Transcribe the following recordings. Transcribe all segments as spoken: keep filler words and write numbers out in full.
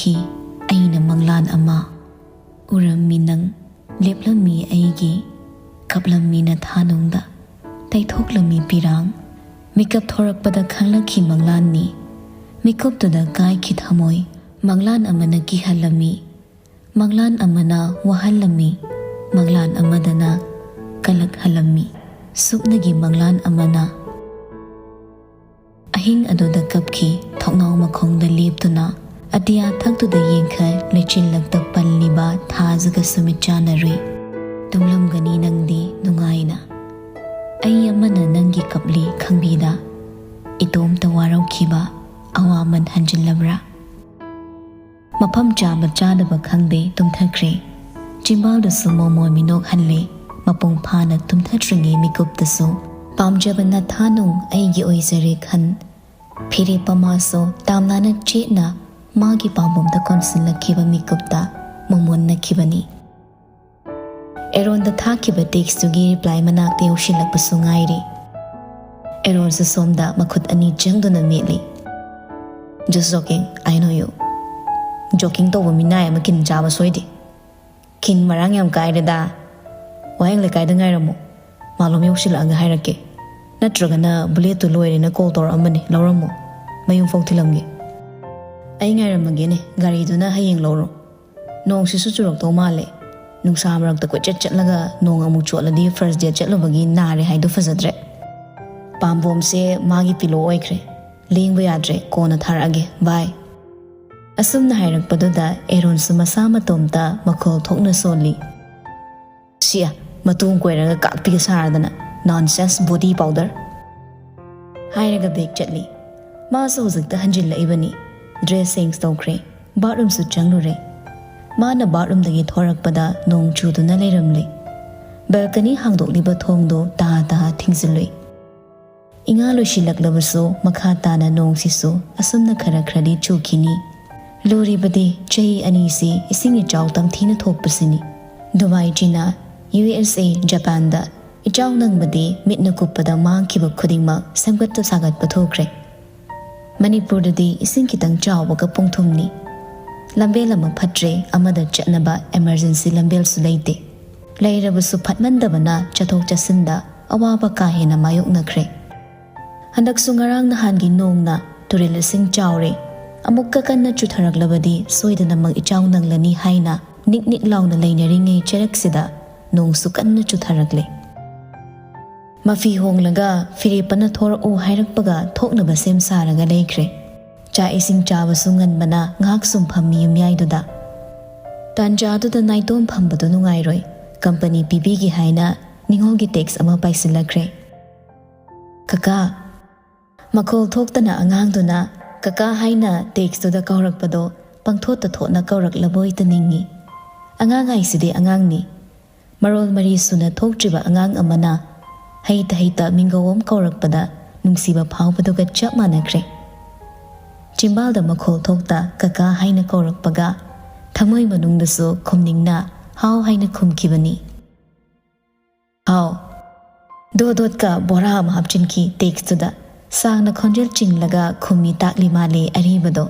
ꯀꯤ ꯑꯩꯅ ꯃꯪꯂꯥꯟ ꯑꯃ ꯎꯔꯝꯃꯤ ꯅꯪ꯫ ꯂꯦꯞꯂꯝꯃꯤ ꯑꯩꯒꯤ, ꯀꯞꯂꯝꯃꯤ ꯅꯊꯥꯅꯨꯡꯗ, ꯇꯩꯊꯣꯛꯂꯝꯃꯤ ꯄꯤꯔꯥꯡ꯫ ꯃꯤꯀꯞ ꯊꯣꯔꯛꯄꯗ ꯈꯪꯂꯛꯈꯤ ꯃꯪꯂꯥꯟꯅꯤ꯫ ꯃꯤꯀꯨꯞꯇꯨꯗ ꯀꯥꯏꯈꯤ ꯊꯃꯣꯏ꯫ ꯃꯪꯂꯥꯟ ꯑꯃꯅ ꯀꯤꯍꯜꯂꯝꯃꯤ, ꯃꯪꯂꯥꯟ ꯑꯃꯅ ꯋꯥꯍꯜꯂꯝꯃꯤ, ꯃꯪꯂꯥꯟ ꯑꯃꯗꯅ ꯀꯜꯂꯛꯍꯜꯂꯝꯃꯤ꯫ ꯁꯨꯞꯅꯒꯤ ꯃꯪꯂꯥꯟ ꯑꯃꯅ꯫ ꯑꯍꯤꯡ ꯑꯗꯨꯗ ꯀꯞꯈꯤ, ꯊꯣꯡꯅꯥꯎ ꯃꯈꯣꯡꯗ ꯂꯦꯞꯇꯨꯅ꯫ ꯑꯇꯤꯌꯥ ꯊꯛꯇꯨꯗ ꯌꯦꯡꯈꯠ, ꯂꯩꯆꯤꯜꯂꯛꯇ ꯄꯜꯂꯤꯕ ꯊꯥꯖꯒꯁꯨ ꯃꯤꯠ ꯆꯥꯟꯅꯔꯨꯏ꯫ ꯇꯨꯝꯂꯝꯒꯅꯤ ꯅꯪꯗꯤ ꯅꯨꯡꯉꯥꯏꯅ꯫ ꯑꯩ ꯑꯃꯅ ꯅꯪꯒꯤ ꯀꯞꯂꯤ ꯈꯪꯕꯤꯗ꯫ ꯏꯇꯣꯝꯇ ꯋꯥꯔꯧꯈꯤꯕ ꯑꯋꯥꯃꯟ ꯍꯟꯖꯤꯜꯂꯕ꯭ꯔꯥ? ꯃꯐꯝ ꯆꯥꯕ ꯆꯥꯗꯕ ꯈꯪꯗꯦ ꯇꯨꯝꯊꯈ꯭ꯔꯦ꯫ ꯆꯤꯝꯕꯥꯜꯗꯁꯨ ꯃꯣꯃꯣꯟ ꯃꯤꯅꯣꯛ ꯍꯜꯂꯦ꯫ ꯃꯄꯨꯡ ꯐꯥꯅ ꯇꯨꯝꯊꯗ꯭ꯔꯤꯉꯩ ꯃꯤꯀꯨꯞꯇꯁꯨ ꯄꯥꯝꯖꯕ ꯅꯊꯥꯅꯨꯡ ꯑꯩꯒꯤ ꯑꯣꯏꯖꯔꯦ ꯈꯟ꯫ ꯐꯤꯔꯦꯞ ꯑꯃꯁꯨ ꯇꯥꯝꯅꯅ ꯆꯦꯠꯅ ꯃꯥꯒꯤ ꯄꯥꯝꯕꯣꯝꯗ ꯀꯣꯟꯁꯤꯜꯂꯛꯈꯤꯕ ꯃꯤꯀꯨꯞꯇ ꯃꯣꯃꯣꯟ ꯅꯛꯈꯤꯕꯅꯤ꯫ ꯑꯦꯔꯣꯟꯗ ꯊꯥꯈꯤꯕ ꯇꯦꯛꯁꯇꯨꯒꯤ ꯔꯤꯄ꯭ꯂꯥꯏ ꯃꯅꯥꯛꯇ ꯌꯧꯁꯤꯜꯂꯛꯄꯁꯨ ꯉꯥꯏꯔꯤ꯫ ꯑꯦꯔꯣꯟꯁꯨ ꯁꯣꯝꯗ ꯃꯈꯨꯠ ꯑꯅꯤ ꯆꯪꯗꯨꯅ ꯃꯦꯠꯂꯤ꯫ "Just joking, I know you." "Joking ꯇꯧꯕ ꯃꯤꯅꯥꯏ ꯑꯃ ꯀꯤꯟ ꯆꯥꯕ ꯁꯣꯏꯗꯦ꯫ ꯀꯤꯟ ꯃꯔꯥꯡ ꯌꯥꯝ ꯀꯥꯏꯔꯦꯗ꯫ ꯋꯥꯍꯦꯡ ꯂꯩꯀꯥꯏꯗ ꯉꯥꯏꯔꯝꯃꯣ꯫ ꯃꯥꯂꯣꯝ ꯌꯧꯁꯤꯜꯂꯛꯑꯒ ꯍꯥꯏꯔꯛꯀꯦ꯫ ꯅꯠꯇ꯭ꯔꯒꯅ ꯕꯨꯂꯦꯠꯇꯨ ꯂꯣꯏꯔꯦꯅ ꯀꯣꯜ ꯇꯧꯔꯛꯑꯝꯕꯅꯦ, ꯂꯧꯔꯝꯃꯣ꯫ ꯃꯌꯨꯝ ꯐꯥꯎ ꯊꯤꯜꯂꯝꯒꯦ꯫ ꯑꯩ ꯉꯥꯏꯔꯝꯃꯒꯦꯅꯦ, ꯒꯥꯔꯤꯗꯨꯅ ꯍꯌꯦꯡ ꯂꯧꯔꯣ꯫ ꯅꯣꯡꯁꯤꯁꯨ ꯆꯨꯔꯛꯇꯧ ꯃꯥꯜꯂꯦ꯫ ꯅꯨꯡꯁꯥ ꯃꯔꯛꯇ ꯀꯣꯏꯆꯠ ꯆꯠꯂꯒ ꯅꯣꯡ ꯑꯃꯨꯛ ꯆꯣꯠꯂꯗꯤ first date ꯆꯠꯂꯨꯕꯒꯤ ꯅꯥꯔꯦ ꯍꯥꯏꯗꯣ ꯐꯖꯗ꯭ꯔꯦ꯫ ꯄꯥꯝꯕꯣꯝꯁꯦ ꯃꯥꯒꯤ ꯄꯤꯂꯣ ꯑꯣꯏꯈ꯭ꯔꯦ꯫ ꯂꯦꯡꯕ ꯌꯥꯗ꯭ꯔꯦ, ꯀꯣꯟꯅ ꯊꯥꯔꯛꯑꯒꯦ, bye꯫ ꯑꯁꯨꯝꯅ ꯍꯥꯏꯔꯛꯄꯗꯨꯗ ꯑꯦꯔꯣꯟꯁꯨ ꯃꯁꯥ ꯃꯇꯣꯝꯇ ꯃꯈꯣꯜ ꯊꯣꯛꯅ ꯁꯣꯜꯂꯤ꯫ "ꯁꯤꯌꯥ, ꯃꯇꯣꯡ ꯀꯣꯏꯔꯒ ꯀꯥꯛꯄꯤꯒ ꯁꯥꯔꯗꯅ, nonsense body powder!" ꯍꯥꯏꯔꯒ ꯕꯦꯛ ꯆꯠꯂꯤ꯫ ꯃꯥꯁꯨ ꯍꯧꯖꯤꯛꯇ ꯍꯟꯖꯤꯜꯂꯛꯏꯕꯅꯤ꯫ ꯗ꯭ꯔꯦꯁ ꯆꯦꯟꯖ ꯇꯧꯈ꯭ꯔꯦ꯫ ꯕꯥꯠꯔꯨꯝꯁꯨ ꯆꯪꯂꯨꯔꯦ꯫ ꯃꯥꯅ ꯕꯥꯠꯔꯨꯝꯗꯒꯤ ꯊꯣꯔꯛꯄꯗ ꯅꯣꯡ ꯆꯨꯗꯨꯅ ꯂꯩꯔꯝꯂꯦ꯫ ꯕꯦꯜꯀꯅꯤ ꯍꯥꯡꯗꯣꯛꯂꯤꯕ ꯊꯣꯡꯗꯣ ꯇꯥ ꯇꯥ ꯊꯤꯡꯖꯤꯜꯂꯨꯏ꯫ ꯏꯉꯥ ꯂꯣꯏꯁꯤꯜꯂꯛꯂꯕꯁꯨ ꯃꯈꯥ ꯇꯥꯅ ꯅꯣꯡꯁꯤꯁꯨ ꯑꯁꯨꯝꯅ ꯈꯔ ꯈꯔꯗꯤ ꯆꯨꯈꯤꯅꯤ꯫ ꯂꯨꯔꯤꯕꯗꯤ ꯆꯍꯤ ꯑꯅꯤꯁꯤ ꯏꯁꯤꯡ ꯏꯆꯥꯎ ꯇꯝꯊꯤꯅ ꯊꯣꯛꯄꯁꯤꯅꯤ꯫ ꯗꯨꯕꯥꯏ, ꯆꯤꯅꯥ, ꯌꯨ ꯑꯦꯁ ꯑꯦ, ꯖꯄꯥꯟꯗ ꯏꯆꯥꯎ ꯅꯪꯕꯗꯤ ꯃꯤꯠꯅ ꯀꯨꯞꯄꯗ ꯃꯥꯡꯈꯤꯕ ꯈꯨꯗꯤꯡꯃꯛ ꯁꯦꯝꯒꯠꯄ ꯁꯥꯒꯠꯄ ꯊꯣꯛꯈ꯭ꯔꯦ꯫ ꯃꯅꯤꯄꯨꯔꯗꯗꯤ ꯏꯁꯤꯡ ꯈꯤꯇꯪ ꯆꯥꯎꯕꯒ ꯄꯨꯡꯊꯨꯝꯅꯤ꯫ ꯂꯝꯕꯦꯜ ꯑꯃ ꯐꯠꯇ꯭ꯔꯦ, ꯑꯃꯗ ꯆꯠꯅꯕ emergency ꯂꯝꯕꯦꯜꯁꯨ ꯂꯩꯇꯦ꯫ ꯂꯩꯔꯕꯁꯨ ꯐꯠꯃꯟꯗꯕꯅ ꯆꯠꯊꯣꯛ ꯆꯠꯁꯤꯟꯗ ꯑꯋꯥꯕ ꯀꯥ ꯍꯦꯟꯅ ꯃꯥꯌꯣꯛꯅꯈ꯭ꯔꯦ꯫ ꯍꯟꯗꯛꯁꯨ ꯉꯔꯥꯡ ꯅꯍꯥꯟꯒꯤ ꯅꯣꯡꯅ ꯇꯨꯔꯦꯜ ꯏꯁꯤꯡ ꯆꯥꯎꯔꯦ, ꯑꯃꯨꯛꯀ ꯀꯟꯅ ꯆꯨꯊꯔꯛꯂꯕꯗꯤ ꯁꯣꯏꯗꯅꯃꯛ ꯏꯆꯥꯎ ꯅꯪꯂꯅꯤ ꯍꯥꯏꯅ ꯅꯤꯛ ꯅꯤꯛ ꯂꯥꯎꯅ ꯂꯩꯅꯔꯤꯉꯩ ꯆꯔꯛꯁꯤꯗ ꯅꯣꯡꯁꯨ ꯀꯟꯅ ꯆꯨꯊꯔꯛꯂꯦ꯫ ꯃꯐꯤ ꯍꯣꯡꯂꯒ ꯐꯤꯔꯦꯞꯄꯅ ꯊꯣꯔꯛꯎ ꯍꯥꯏꯔꯛꯄꯒ ꯊꯣꯛꯅꯕ ꯁꯦꯝ ꯁꯥꯔꯒ ꯂꯩꯈ꯭ꯔꯦ꯫ ꯆꯥꯛ ꯏꯁꯤꯡ ꯆꯥꯕꯁꯨ ꯉꯟꯕꯅ ꯉꯥꯏꯍꯥꯛ ꯁꯨꯝ ꯐꯝꯃꯤ ꯌꯨꯝꯌꯥꯏꯗꯨꯗ꯫ ꯇꯥꯟꯖꯥꯗꯨꯗ ꯅꯥꯏꯇꯣꯝ ꯐꯝꯕꯗꯨ ꯅꯨꯡꯉꯥꯏꯔꯣꯏ, ꯀꯝꯄꯅꯤ ꯄꯤꯕꯤꯒꯦ ꯍꯥꯏꯅ ꯅꯤꯉꯣꯜꯒꯤ text ꯑꯃ ꯄꯥꯏꯁꯤꯜꯂꯛꯈ꯭ꯔꯦ꯫ "ꯀꯀꯥ!" ꯃꯈꯣꯜ ꯊꯣꯛꯇꯅ ꯑꯉꯥꯡꯗꯨꯅ "ꯀꯀꯥ" ꯍꯥꯏꯅ textꯇꯨꯗ ꯀꯧꯔꯛꯄꯗꯣ ꯄꯪꯊꯣꯠꯇ ꯊꯣꯠꯅ ꯀꯧꯔꯛꯂꯕꯣꯏꯇ ꯅꯤꯡꯏ꯫ ꯑꯉꯥꯡ ꯍꯥꯏꯁꯤꯗꯤ ꯑꯉꯥꯡꯅꯤ꯫ ꯃꯔꯣꯜ ꯃꯔꯤ ꯁꯨꯅ ꯊꯣꯛꯇ꯭ꯔꯤꯕ ꯑꯉꯥꯡ ꯑꯃꯅ ꯍꯩꯇ ꯍꯩꯇ ꯃꯤꯡꯒꯧ ꯑꯃ ꯀꯧꯔꯛꯄꯗ ꯅꯨꯡꯁꯤꯕ ꯐꯥꯎꯕꯗꯨꯒ ꯆꯞ ꯃꯥꯟꯅꯈ꯭ꯔꯦ꯫ ꯆꯤꯝꯕꯥꯜꯗ ꯃꯈꯣꯜ ꯊꯣꯛꯇ "ꯀꯀꯥ" ꯍꯥꯏꯅ ꯀꯧꯔꯛꯄꯒ ꯊꯃꯣꯏ ꯃꯅꯨꯡꯗꯁꯨ ꯈꯨꯝꯅꯤꯡꯅ "ꯍꯥꯎ" ꯍꯥꯏꯅ ꯈꯨꯝꯈꯤꯕꯅꯤ꯫ "ꯍꯥꯎ"꯫ ꯗꯣ ꯗꯣꯠꯀ ꯕꯣꯔꯥ ꯑꯃ ꯍꯥꯞꯆꯤꯟꯈꯤ textꯇꯨꯗ꯫ ꯁꯥꯡꯅ ꯈꯣꯟꯖꯦꯜ ꯆꯤꯡꯂꯒ ꯈꯨꯝꯃꯤ ꯇꯥꯛꯂꯤ ꯃꯥꯜꯂꯤ ꯑꯔꯤꯕꯗꯣ꯫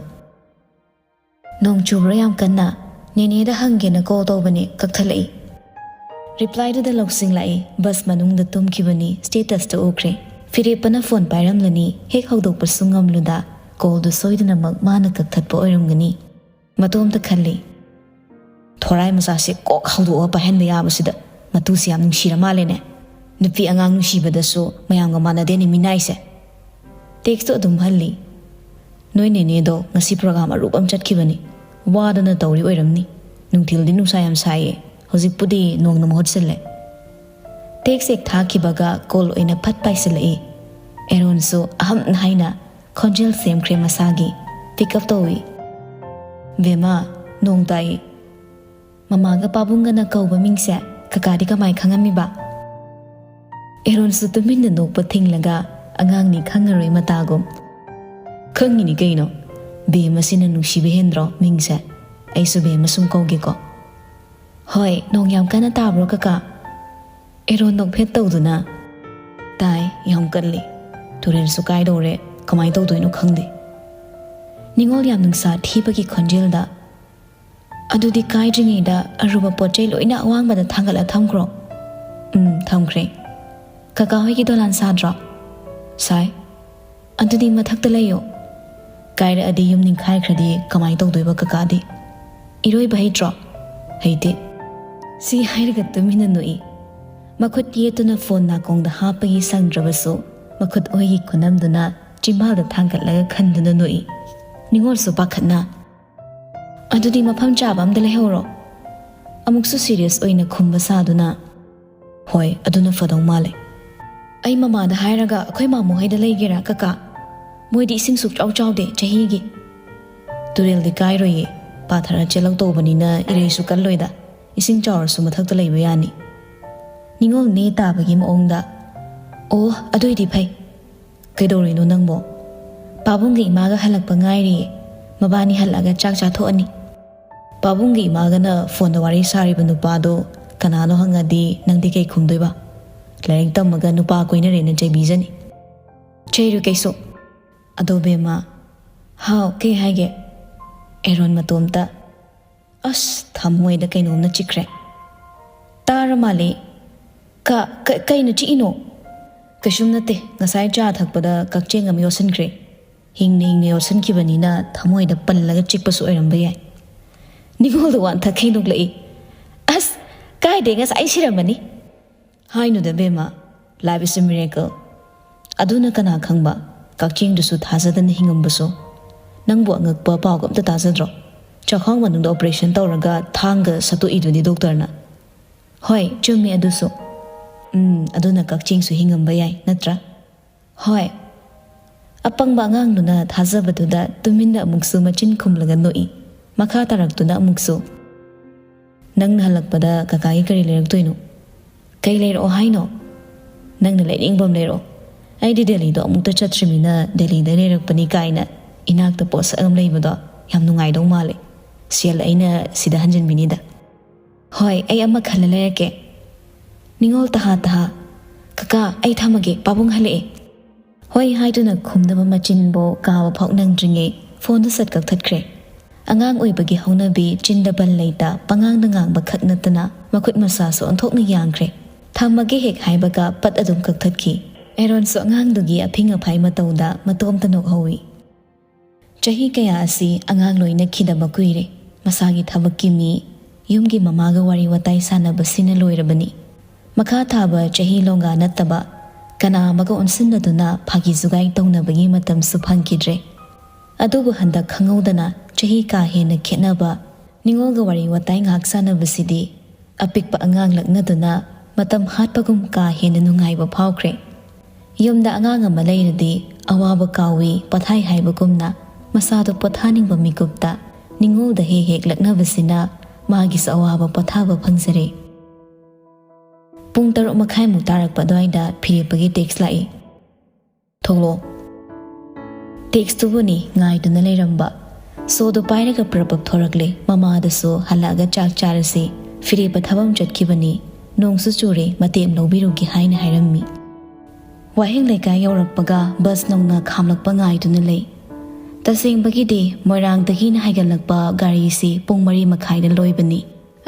"ꯅꯣꯡ ꯆꯨꯕ꯭ꯔꯣ ꯌꯥꯝ ꯀꯟꯅ? ꯅꯦꯅꯦꯗ ꯍꯪꯒꯦꯅ call ꯇꯧꯕꯅꯦ, ꯀꯛꯊꯠꯂꯛꯏ"꯫ Replyꯗꯨꯗ ꯂꯧꯁꯤꯡ ꯂꯥꯛꯏ꯫ Bus ꯃꯅꯨꯡꯗ ꯇꯨꯝꯈꯤꯕꯅꯤ, statusꯇ ꯎꯈ꯭ꯔꯦ꯫ ꯐꯤꯔꯦꯞꯄꯅ phone ꯄꯥꯏꯔꯝꯂꯅꯤ, ꯍꯦꯛ ꯍꯧꯗꯣꯛꯄꯁꯨ ꯉꯝꯂꯨꯗ꯫ Callꯗꯨ ꯁꯣꯏꯗꯅꯃꯛ ꯃꯥꯅ ꯀꯛꯊꯠꯄ ꯑꯣꯏꯔꯝꯒꯅꯤ꯫ ꯃꯇꯣꯝꯇ ꯈꯜꯂꯤ꯫ "ꯊꯣꯔꯥꯏ ꯃꯆꯥꯁꯦ ꯀꯣꯛ ꯍꯧꯗꯣꯛꯑꯒ ꯄꯥꯏꯍꯟꯕ ꯌꯥꯕꯁꯤꯗ꯫ ꯃꯇꯨꯁꯦ ꯌꯥꯝ ꯅꯨꯡꯁꯤꯔ ꯃꯥꯜꯂꯦꯅꯦ꯫ ꯅꯨꯄꯤ ꯑꯉꯥꯡ ꯅꯨꯡꯁꯤꯕꯗꯁꯨ ꯃꯌꯥꯝꯒ ꯃꯥꯟꯅꯗꯦꯅꯦ ꯃꯤꯅꯥꯏꯁꯦ"꯫ Textꯇꯣ ꯑꯗꯨꯝ ꯍꯜꯂꯤ꯫ "ꯅꯣꯏ ꯅꯦꯅꯦꯗꯣ ꯉꯁꯤ program ꯑꯔꯨꯕ ꯑꯃ ꯆꯠꯈꯤꯕꯅꯤ꯫ ꯋꯥꯗꯅ ꯇꯧꯔꯤ ꯑꯣꯏꯔꯝꯅꯤ꯫ ꯅꯨꯡꯊꯤꯜꯗꯤ ꯅꯨꯡꯁꯥ ꯌꯥꯝ ꯁꯥꯏꯌꯦ꯫ ꯍꯧꯖꯤꯛꯄꯨꯗꯤ ꯅꯣꯡꯅ ꯃꯍꯨꯠ ꯁꯤꯜꯂꯦ"꯫ Text ꯍꯦꯛ ꯊꯥꯈꯤꯕꯒ call ꯑꯣꯏꯅ ꯐꯠ ꯄꯥꯏꯁꯤꯜꯂꯛꯏ꯫ ꯑꯦꯔꯣꯟꯁꯨ ꯑꯍꯝ ꯍꯥꯏꯅ ꯈꯣꯟꯖꯦꯜ ꯁꯦꯝꯈ꯭ꯔꯦ ꯃꯁꯥꯒꯤ꯫ Pick up ꯇꯧꯏ꯫ "ꯕꯦꯝꯃ, ꯅꯣꯡ ꯇꯥꯏ"꯫ "ꯃꯃꯥꯒ ꯄꯥꯕꯨꯡꯒꯅ ꯀꯧꯕ ꯃꯤꯡꯁꯦ ꯀꯀꯥꯗꯤ ꯀꯃꯥꯏ ꯈꯪꯉꯝꯃꯤꯕ?" ꯑꯦꯔꯣꯟꯁꯨ ꯇꯨꯃꯤꯟꯅ ꯅꯣꯛꯄ ꯊꯤꯡꯂꯒ, "ꯑꯉꯥꯡꯅꯤ ꯈꯪꯉꯔꯣꯏ ꯃꯇꯥꯒꯨꯝ"꯫ "ꯈꯪꯉꯤꯅꯤ ꯀꯩꯅꯣ꯫ ꯕꯦꯝꯃꯁꯤꯅ ꯅꯨꯡꯁꯤꯕ ꯍꯦꯟꯗ꯭ꯔꯣ ꯃꯤꯡꯁꯦ? ꯑꯩꯁꯨ ꯕꯦꯝꯃ ꯁꯨꯝ ꯀꯧꯒꯦꯀꯣ"꯫ "ꯍꯣꯏ, ꯅꯣꯡ ꯌꯥꯝ ꯀꯟꯅ ꯇꯥꯕ꯭ꯔꯣ ꯀꯀꯥ?" ꯑꯦꯔꯣꯟ ꯅꯣꯛꯐꯦꯠ ꯇꯧꯗꯨꯅ, "ꯇꯥꯏ, ꯌꯥꯝ ꯀꯜꯂꯤ꯫ ꯇꯨꯔꯦꯜꯁꯨ ꯀꯥꯏꯗꯧꯔꯦ, ꯀꯃꯥꯏ ꯇꯧꯗꯣꯏꯅꯣ ꯈꯪꯗꯦ"꯫ ꯅꯤꯉꯣꯜ ꯌꯥꯝ ꯅꯨꯡꯁꯥ ꯊꯤꯕꯒꯤ ꯈꯣꯟꯖꯦꯜꯗ, "ꯑꯗꯨꯗꯤ ꯀꯥꯏꯗ꯭ꯔꯤꯉꯩꯗ ꯑꯔꯨꯕ ꯄꯣꯠ ꯆꯩ ꯂꯣꯏꯅ ꯑꯋꯥꯡꯕꯗ ꯊꯥꯡꯒꯠꯂ ꯊꯝꯈ꯭ꯔꯣ꯫" "ꯎꯝ, ꯊꯝꯈ꯭ꯔꯦ꯫" "ꯀꯀꯥ ꯍꯣꯏꯒꯤ ꯗꯣꯂꯥꯟ ꯁꯥꯗ꯭ꯔꯣ?" "ꯁꯥꯏ꯫" "ꯑꯗꯨꯗꯤ ꯃꯊꯛꯇ ꯂꯩꯌꯣ꯫" "ꯀꯥꯏꯔꯛꯑꯗꯤ ꯌꯨꯝ ꯅꯤꯡꯈꯥꯏꯈ꯭ꯔꯗꯤ ꯀꯃꯥꯏ ꯇꯧꯗꯣꯏꯕ ꯀꯀꯥꯗꯤ?" "ꯏꯔꯣꯏꯕ ꯍꯩꯇ꯭ꯔꯣ?" "ꯍꯩꯇꯦ꯫" ꯁꯤ ꯍꯥꯏꯔꯒ ꯇꯨꯃꯤꯟꯅ ꯅꯣꯛꯏ꯫ ꯃꯈꯨꯠ ꯌꯦꯠꯇꯨꯅ ꯐꯣꯟ ꯅꯥꯀꯣꯡꯗ ꯍꯥꯞꯄꯒꯤ ꯁꯪꯗ꯭ꯔꯕꯁꯨ, ꯃꯈꯨꯠ ꯑꯣꯏꯒꯤ ꯈꯨꯅꯝꯗꯨꯅ ꯆꯤꯝꯕꯥꯜꯗ ꯊꯥꯡꯒꯠꯂꯒ ꯈꯟꯗꯨꯅ ꯅꯣꯛꯏ꯫ ꯅꯤꯉꯣꯜꯁꯨ ꯄꯥꯈꯠꯅ, "ꯑꯗꯨꯗꯤ ꯃꯐꯝ ꯆꯥꯕ ꯑꯝꯗ ꯂꯩꯍꯧꯔꯣ꯫" ꯑꯃꯨꯛꯁꯨ ꯁꯤꯔꯤꯌꯁ ꯑꯣꯏꯅ ꯈꯨꯝꯕ ꯁꯥꯗꯨꯅ, "ꯍꯣꯏ, ꯑꯗꯨꯅ ꯐꯗꯧ ꯃꯥꯜꯂꯦ꯫" "ꯑꯩ ꯃꯃꯥꯗ ꯍꯥꯏꯔꯒ ꯑꯩꯈꯣꯏ ꯃꯥꯃꯣ ꯍꯣꯏꯗ ꯂꯩꯒꯦꯔꯥ ꯀꯀꯥ? ꯃꯣꯏꯗꯤ ꯏꯁꯤꯡ ꯁꯨꯛꯆꯥꯎ ꯆꯥꯎꯗꯦ ꯆꯍꯤꯒꯤ꯫" "ꯇꯨꯔꯦꯜꯗꯤ ꯀꯥꯏꯔꯣꯏꯌꯦ, ꯄꯥꯊꯔ ꯆꯦꯜꯂꯛꯇꯧꯕꯅꯤꯅ ꯏꯔꯩꯁꯨ ꯀꯜꯂꯣꯏꯗ, ꯏꯁꯤꯡ ꯆꯥꯎꯔꯁꯨ ꯃꯊꯛꯇ ꯂꯩꯕ ꯌꯥꯅꯤ꯫" ꯅꯤꯉꯣꯜ ꯅꯦ ꯇꯥꯕꯒꯤ ꯃꯑꯣꯡꯗ, "ꯑꯣ, ꯑꯗꯨꯏꯗꯤ ꯐꯩ꯫" "ꯀꯩꯗꯧꯔꯤꯅꯣ ꯅꯪꯕꯣ?" "ꯄꯥꯕꯨꯡꯒ ꯏꯃꯥꯒ ꯍꯜꯂꯛꯄ ꯉꯥꯏꯔꯤꯌꯦ, ꯃꯕꯥꯅꯤ ꯍꯜꯂꯛꯑꯒ ꯆꯥꯛ ꯆꯥꯊꯣꯛꯑꯅꯤ꯫" "ꯄꯥꯕꯨꯡꯒ ꯏꯃꯥꯒꯅ ꯐꯣꯟꯗ ꯋꯥꯔꯤ ꯁꯥꯔꯤꯕ ꯅꯨꯄꯥꯗꯣ ꯀꯅꯥꯅꯣ ꯍꯪꯉꯗꯤ ꯅꯪꯗꯤ ꯀꯩ ꯈꯨꯝꯗꯣꯏꯕ? ꯂꯥꯏꯔꯤꯛ ꯇꯝꯃꯒ ꯅꯨꯄꯥ ꯀꯣꯏꯅꯔꯦꯅ ꯆꯩꯕꯤꯖꯅꯤ꯫" "ꯆꯩꯔꯣꯏ ꯀꯩꯁꯨ꯫ ꯑꯗꯣ ꯕꯦꯝꯃ꯫" "ꯍꯥꯎ, ꯀꯩ ꯍꯥꯏꯒꯦ?" ꯑꯦꯔꯣꯟ ꯃꯇꯣꯝꯇ꯫ ꯑꯁ, ꯊꯃꯣꯏꯗ ꯀꯩꯅꯣꯝꯅ ꯆꯤꯛꯈ꯭ꯔꯦ꯫ ꯇꯥꯔ ꯃꯥꯜꯂꯦ꯫ "ꯀ-, ꯀ-, ꯀꯩꯅꯣ ꯆꯤꯛꯏꯅꯣ?" "ꯀꯩꯁꯨꯝ ꯅꯠꯇꯦ, ꯉꯁꯥꯏ ꯆꯥ ꯊꯛꯄꯗ ꯀꯛꯆꯦꯡ ꯑꯃ ꯌꯣꯠꯁꯤꯟꯈ꯭ꯔꯦ꯫ ꯍꯤꯡꯅ ꯍꯤꯡꯅ ꯌꯣꯠꯁꯤꯟꯈꯤꯕꯅꯤꯅ ꯊꯃꯣꯏꯗ ꯄꯜꯂꯒ ꯆꯤꯛꯄꯁꯨ ꯑꯣꯏꯔꯝꯕ ꯌꯥꯏ꯫" ꯅꯤꯉꯣꯜꯗ ꯋꯥꯟꯊꯛꯈꯩ ꯅꯣꯛꯂꯛꯏ꯫ "ꯑꯁ, ꯀꯥꯏꯗꯩ, ꯉꯁꯥꯏ ꯁꯤꯔꯝꯃꯅꯤ꯫" "ꯍꯥꯏꯅꯨꯗ ꯕꯦꯝꯃ, life is a miracle꯫ ꯑꯗꯨꯅ ꯀꯅꯥ ꯈꯪꯕ, ꯀꯛꯆꯦꯡꯗꯨꯁꯨ ꯊꯥꯖꯗꯅ ꯍꯤꯡꯉꯝꯕꯁꯨ꯫ ꯅꯪꯕꯨ ꯑꯉꯛꯄ ꯄꯥꯎꯒ ꯑꯝꯇ ꯇꯥꯖꯗ꯭ꯔꯣ? ꯆꯥꯛꯈꯥꯎ ꯃꯅꯨꯡꯗ operation ꯇꯧꯔꯒ ꯊꯥꯡꯒ ꯁꯠꯇꯣꯛꯏꯗꯨꯗꯤ ꯗꯣꯛꯇꯔꯅ꯫" "ꯍꯣꯏ, ꯆꯨꯝꯃꯤ ꯑꯗꯨꯁꯨ꯫" "ꯎꯝ, ꯑꯗꯨꯅ ꯀꯛꯆꯦꯡꯁꯨ ꯍꯤꯡꯉꯝꯕ ꯌꯥꯏ, ꯅꯠꯇ꯭ꯔꯥ?" "ꯍꯣꯏ꯫" ꯑꯄꯪꯕ ꯑꯉꯥꯡꯗꯨꯅ ꯊꯥꯖꯕꯗꯨꯗ ꯇꯨꯃꯤꯟꯅ ꯑꯃꯨꯛꯁꯨ ꯃꯆꯤꯟ ꯈꯨꯝꯂꯒ ꯅꯣꯛꯏ꯫ ꯃꯈꯥ ꯇꯥꯔꯛꯇꯨꯅ ꯑꯃꯨꯛꯁꯨ, "ꯅꯪꯅ ꯍꯜꯂꯛꯄꯗ ꯀꯀꯥꯒꯤ ꯀꯔꯤ ꯂꯩꯔꯛꯇꯣꯏꯅꯣ?" "ꯀꯩ ꯂꯩꯔꯛꯑꯣ ꯍꯥꯏꯅꯣ?" "ꯅꯪꯅ ꯂꯩꯅꯤꯡꯕ ꯑꯃ ꯂꯩꯔꯛꯑꯣ꯫ ꯑꯩꯗꯤ ꯗꯦꯜꯂꯤꯗꯣ ꯑꯃꯨꯛꯇ ꯆꯠꯇ꯭ꯔꯤꯃꯤꯅ ꯗꯦꯜꯂꯤꯗ ꯂꯩꯔꯛꯄꯅꯤ ꯀꯥꯏꯅ ꯏꯅꯥꯛꯇ ꯄꯣꯠꯁꯛ ꯑꯃ ꯂꯩꯕꯗꯣ ꯌꯥꯝ ꯅꯨꯡꯉꯥꯏꯗꯧ ꯃꯥꯜꯂꯦ꯫ ꯁꯦꯜ ꯑꯩꯅ ꯁꯤꯗ ꯍꯟꯖꯤꯟꯕꯤꯅꯤꯗ꯫" "ꯍꯣꯏ, ꯑꯩ ꯑꯃ ꯈꯜꯂ ꯂꯩꯔꯛꯀꯦ꯫" ꯅꯤꯉꯣꯜ ꯇꯍꯥ ꯇꯍꯥ, "ꯀꯀꯥ, ꯑꯩ ꯊꯝꯃꯒꯦ, ꯄꯥꯕꯨꯡ ꯍꯜꯂꯛꯑꯦ꯫" ꯍꯣꯏ ꯍꯥꯏꯗꯨꯅ ꯈꯨꯝꯅꯕ ꯃꯆꯤꯟꯕꯨ ꯀꯥꯕ ꯐꯥꯎ ꯅꯪꯗ꯭ꯔꯤꯉꯩ ꯐꯣꯟꯗꯨ ꯁꯠ ꯀꯛꯊꯠꯈ꯭ꯔꯦ꯫ ꯑꯉꯥꯡ ꯑꯣꯏꯕꯒꯤ ꯍꯧꯅꯕꯤ ꯆꯤꯟꯗ ꯕꯟ ꯂꯩꯇ ꯄꯉꯥꯡꯗ ꯉꯥꯡꯕ ꯈꯛ ꯅꯠꯇꯅ ꯃꯈꯨꯠ ꯃꯁꯥꯁꯨ ꯑꯣꯟꯊꯣꯛꯅ ꯌꯥꯡꯈ꯭ꯔꯦ꯫ "ꯊꯝꯃꯒꯦ" ꯍꯦꯛ ꯍꯥꯏꯕꯒ ꯄꯠ ꯑꯗꯨꯝ ꯀꯛꯊꯠꯈꯤ꯫ ꯑꯦꯔꯣꯟꯁꯨ ꯑꯉꯥꯡꯗꯨꯒꯤ ꯑꯐꯤꯡ ꯑꯐꯥꯏ ꯃꯇꯧꯗ ꯃꯇꯣꯝꯇ ꯅꯣꯛꯍꯧꯏ꯫ ꯆꯍꯤ ꯀꯌꯥ ꯑꯁꯤ ꯑꯉꯥꯡ ꯂꯣꯏꯅꯈꯤꯗꯕ ꯀꯨꯏꯔꯦ꯫ ꯃꯁꯥꯒꯤ ꯊꯕꯛꯀꯤ ꯃꯤ, ꯌꯨꯝꯒꯤ ꯃꯃꯥꯒ ꯋꯥꯔꯤ ꯋꯥꯇꯥꯏ ꯁꯥꯟꯅꯕꯁꯤꯅ ꯂꯣꯏꯔꯕꯅꯤ꯫ ꯃꯈꯥ ꯊꯥꯕ ꯆꯍꯤ ꯂꯣꯡꯒꯥ ꯅꯠꯇꯕ ꯀꯅꯥ ꯑꯃꯒ ꯑꯣꯟꯁꯤꯟꯅꯗꯨꯅ ꯐꯥꯒꯤ ꯖꯨꯒꯥꯏ ꯇꯧꯅꯕꯒꯤ ꯃꯇꯝꯁꯨ ꯐꯪꯈꯤꯗ꯭ꯔꯦ꯫ ꯑꯗꯨꯕꯨ ꯍꯟꯗꯛ ꯈꯪꯍꯧꯗꯅ ꯆꯍꯤ ꯀꯥ ꯍꯦꯟꯅ ꯈꯦꯠꯅꯕ ꯅꯤꯉꯣꯜꯒ ꯋꯥꯔꯤ ꯋꯥꯇꯥꯏ ꯉꯥꯏꯍꯥꯛ ꯁꯥꯟꯅꯕꯁꯤꯗꯤ ꯑꯄꯤꯛꯄ ꯑꯉꯥꯡ ꯂꯛꯅꯗꯨꯅ ꯃꯇꯝ ꯍꯥꯠꯄꯒꯨꯝ ꯀꯥ ꯍꯦꯟꯅ ꯅꯨꯡꯉꯥꯏꯕ ꯐꯥꯎꯈ꯭ꯔꯦ꯫ ꯌꯨꯝꯗ ꯑꯉꯥꯡ ꯑꯃ ꯂꯩꯔꯗꯤ ꯑꯋꯥꯕ ꯀꯥꯎꯏ ꯄꯣꯊꯥꯏ ꯍꯥꯏꯕꯒꯨꯝꯅ ꯃꯁꯥꯗꯣ ꯄꯣꯊꯥꯅꯤꯡꯕ ꯃꯤꯀꯨꯞꯇ ꯅꯤꯉꯣꯜꯗ ꯍꯦꯛ ꯍꯦꯛ ꯂꯛꯅꯕꯁꯤꯅ ꯃꯥꯒꯤꯁꯨ ꯑꯋꯥꯕ ꯄꯣꯊꯥꯕ ꯐꯪꯖꯔꯦ꯫ ꯄꯨꯡ ꯇꯔꯨꯛ ꯃꯈꯥꯏꯃꯨꯛ ꯇꯥꯔꯛꯄ ꯑꯗꯨꯋꯥꯏꯗ ꯐꯤꯔꯦꯞꯄꯒꯤ ꯇꯦꯛꯁ ꯂꯥꯛꯏ꯫ "ꯊꯣꯛꯂꯛꯑꯣ"꯫ ꯇꯦꯛꯁꯇꯨꯕꯨꯅꯤ ꯉꯥꯏꯗꯨꯅ ꯂꯩꯔꯝꯕ꯫ ꯁꯣꯗꯣ ꯄꯥꯏꯔꯒ ꯄ꯭ꯔꯞ ꯄ꯭ꯔꯞ ꯊꯣꯔꯛꯂꯦ꯫ ꯃꯃꯥꯗꯁꯨ "ꯍꯜꯂꯛꯑꯒ ꯆꯥꯛ ꯆꯥꯔꯁꯤ, ꯐꯤꯔꯦꯞꯄ ꯊꯕꯛ ꯑꯃ ꯆꯠꯈꯤꯕꯅꯤ, ꯅꯣꯡꯁꯨ ꯆꯨꯔꯦ, ꯃꯇꯦꯛ ꯑꯃ ꯂꯧꯕꯤꯔꯨꯒꯦ" ꯍꯥꯏꯅ ꯍꯥꯏꯔꯝꯃꯤ꯫ ꯋꯥꯍꯦꯡ ꯂꯩꯀꯥꯏ ꯌꯧꯔꯛꯄꯒ ꯕꯁ ꯅꯧꯅ ꯈꯥꯝꯂꯛꯄ ꯉꯥꯏꯗꯨꯅ ꯂꯩ꯫ ꯇꯁꯦꯡꯕꯒꯤꯗꯤ ꯃꯣꯏꯔꯥꯡꯗꯒꯤꯅ ꯍꯥꯏꯒꯠꯂꯛꯄ ꯒꯥꯔꯤꯁꯤ ꯄꯨꯡ ꯃꯔꯤ ꯃꯈꯥꯏꯗ ꯂꯣꯏꯕꯅꯤ꯫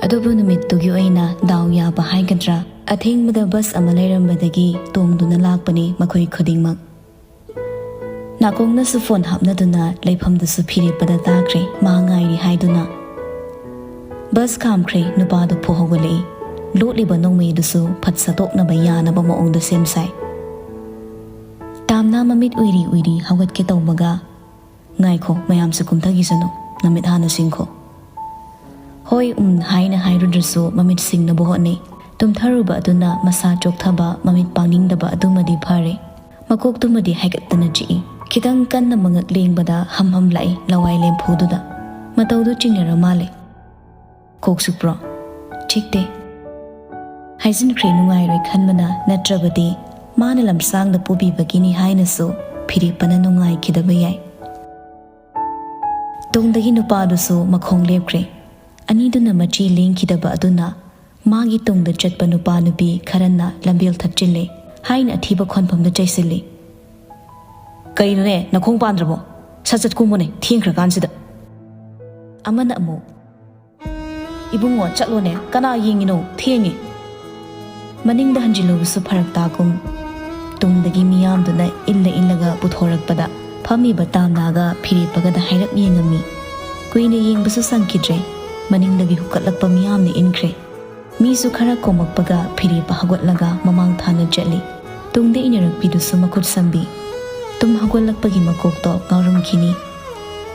ꯑꯗꯨꯕꯨ ꯅꯨꯃꯤꯠꯇꯨꯒꯤ ꯑꯣꯏꯅ ꯗꯥꯎ ꯌꯥꯕ ꯍꯥꯏꯒꯗ꯭ꯔꯥ, ꯑꯊꯦꯡꯕꯗ ꯕꯁ ꯑꯃ ꯂꯩꯔꯝꯕꯗꯒꯤ ꯇꯣꯡꯗꯨꯅ ꯂꯥꯛꯄꯅꯤ ꯃꯈꯣꯏ ꯈꯨꯗꯤꯡꯃꯛ꯫ ꯅꯥꯀꯣꯡꯅꯁꯨ ꯐꯣꯟ ꯍꯥꯞꯅꯗꯨꯅ ꯂꯩꯐꯝꯗꯨꯁꯨ ꯐꯤꯔꯦꯞꯄꯗ ꯇꯥꯈ꯭ꯔꯦ ꯃꯥ ꯉꯥꯏꯔꯤ ꯍꯥꯏꯗꯨꯅ꯫ ꯕꯁ ꯈꯥꯝꯈ꯭ꯔꯦ, ꯅꯨꯄꯥꯗꯨ ꯐꯨ ꯍꯧꯒꯠꯂꯛꯏ꯫ ꯂꯣꯠꯂꯤꯕ ꯅꯣꯡꯃꯩꯗꯨꯁꯨ ꯐꯠ ꯁꯠꯇꯣꯛꯅꯕ ꯌꯥꯅꯕ ꯃꯑꯣꯡꯗ ꯁꯦꯝ ꯁꯥꯏ꯫ ꯇꯥꯝꯅ ꯃꯃꯤꯠ ꯎꯏꯔꯤ ꯎꯏꯔꯤ ꯍꯧꯒꯠꯀꯦ ꯇꯧꯕꯒ, "ꯉꯥꯏꯈꯣ, ꯃꯌꯥꯝꯁꯨ ꯀꯨꯝꯊꯈꯤꯁꯅꯨ, ꯅꯃꯤꯠ ꯍꯥꯟꯅ ꯁꯤꯡꯈꯣ"꯫ "ꯍꯣꯏ, ꯎꯝ" ꯍꯥꯏꯅ ꯍꯥꯏꯔꯨꯗ꯭ꯔꯁꯨ ꯃꯃꯤꯠ ꯁꯤꯡꯅꯕ ꯍꯣꯠꯅꯩ꯫ ꯇꯨꯝꯊꯔꯨꯕ ꯑꯗꯨꯅ ꯃꯁꯥ ꯆꯣꯛꯊꯕ, ꯃꯃꯤꯠ ꯄꯥꯡꯅꯤꯡꯗꯕ ꯑꯗꯨꯃꯗꯤ ꯐꯔꯦ꯫ ꯃꯀꯣꯛꯇꯨꯃꯗꯤ ꯍꯥꯏꯒꯠꯇꯅ ꯆꯤꯛꯏ꯫ ꯈꯤꯇꯪ ꯀꯟꯅ ꯃꯉꯛ ꯂꯦꯡꯕꯗ ꯍꯝ ꯍꯝ ꯂꯥꯛꯏ ꯂꯋꯥꯏ ꯂꯦꯝꯐꯨꯗꯨꯗ꯫ ꯃꯇꯧꯗꯨ ꯆꯤꯡꯅꯔ ꯃꯥꯜꯂꯦ꯫ "ꯀꯣꯛ ꯆꯤꯛꯄ꯭ꯔꯣ?" "ꯆꯤꯛꯇꯦ"꯫ ꯍꯥꯏꯖꯤꯟꯈ꯭ꯔꯦ ꯅꯨꯡꯉꯥꯏꯔꯣꯏ ꯈꯟꯕꯅ, ꯅꯠꯇ꯭ꯔꯕꯗꯤ ꯃꯥꯅ ꯂꯝꯁꯥꯡꯗ ꯄꯨꯕꯤꯕꯒꯤꯅꯤ ꯍꯥꯏꯅꯁꯨ ꯐꯤꯔꯦꯞꯄꯅ ꯅꯨꯡꯉꯥꯏꯈꯤꯗꯕ ꯌꯥꯏ꯫ ꯇꯨꯡꯗꯒꯤ ꯅꯨꯄꯥꯗꯨꯁꯨ ꯃꯈꯣꯡ ꯂꯦꯞꯈ꯭ꯔꯦ꯫ ꯑꯅꯤꯗꯨꯅ ꯃꯆꯤ ꯂꯦꯡꯈꯤꯗꯕ ꯑꯗꯨꯅ ꯃꯥꯒꯤ ꯇꯨꯡꯗ ꯆꯠꯄ ꯅꯨꯄꯥ ꯅꯨꯄꯤ ꯈꯔꯅ ꯂꯝꯕꯦꯜ ꯊꯠꯆꯤꯜꯂꯦ ꯍꯥꯏꯅ ꯑꯊꯤꯕ ꯈꯣꯟꯐꯝꯗ ꯆꯩꯁꯤꯜꯂꯤ꯫ "ꯀꯩꯅꯣꯅꯦ, ꯅꯈꯣꯡ ꯄꯥꯟꯗ꯭ꯔꯕꯣ? ꯁꯠ ꯁꯠ ꯀꯨꯝꯃꯨꯅꯦ, ꯊꯦꯡꯈ꯭ꯔꯀꯥꯟꯁꯤꯗ"꯫ ꯑꯃꯅ ꯑꯃꯨꯛ, "ꯏꯕꯨꯡꯉꯣ, ꯆꯠꯂꯣꯅꯦ, ꯀꯅꯥ ꯌꯦꯡꯉꯤꯅꯣ? ꯊꯦꯡꯉꯦ!" ꯃꯅꯤꯡꯗ ꯍꯟꯖꯤꯜꯂꯨꯕꯁꯨ ꯐꯔꯛ ꯇꯥꯒꯨꯝ, ꯇꯨꯡꯗꯒꯤ ꯃꯤꯌꯥꯝꯗꯨꯅ ꯏꯜꯂ ꯏꯜꯂꯒ ꯄꯨꯊꯣꯔꯛꯄꯗ ꯐꯝꯃꯤꯕ ꯇꯥꯝꯅꯥꯒ ꯐꯤꯔꯦꯞꯄꯒꯗ ꯍꯥꯏꯔꯞ ꯌꯦꯡꯉꯝꯃꯤ꯫ ꯀꯨꯏꯅ ꯌꯦꯡꯕꯁꯨ ꯁꯪꯈꯤꯗ꯭ꯔꯦ꯫ ꯃꯅꯤꯡꯗꯒꯤ ꯍꯨꯀꯠꯂꯛꯄ ꯃꯤꯌꯥꯝꯅ ꯏꯟꯈ꯭ꯔꯦ꯫ ꯃꯤꯁꯨ ꯈꯔ ꯀꯣꯝꯃꯛꯄꯒ ꯐꯤꯔꯦꯞꯄ ꯍꯧꯒꯠꯂꯒ ꯃꯃꯥꯡ ꯊꯥꯅ ꯆꯠꯂꯤ꯫ ꯇꯨꯡꯗ ꯏꯟꯅꯔꯛꯄꯤꯗꯨꯁꯨ ꯃꯈꯨꯠ ꯁꯝꯕꯤ꯫ ꯇꯨꯝ ꯍꯧꯒꯠꯂꯛꯄꯒꯤ ꯃꯀꯣꯛꯇꯣ ꯉꯥꯎꯔꯝꯈꯤꯅꯤ꯫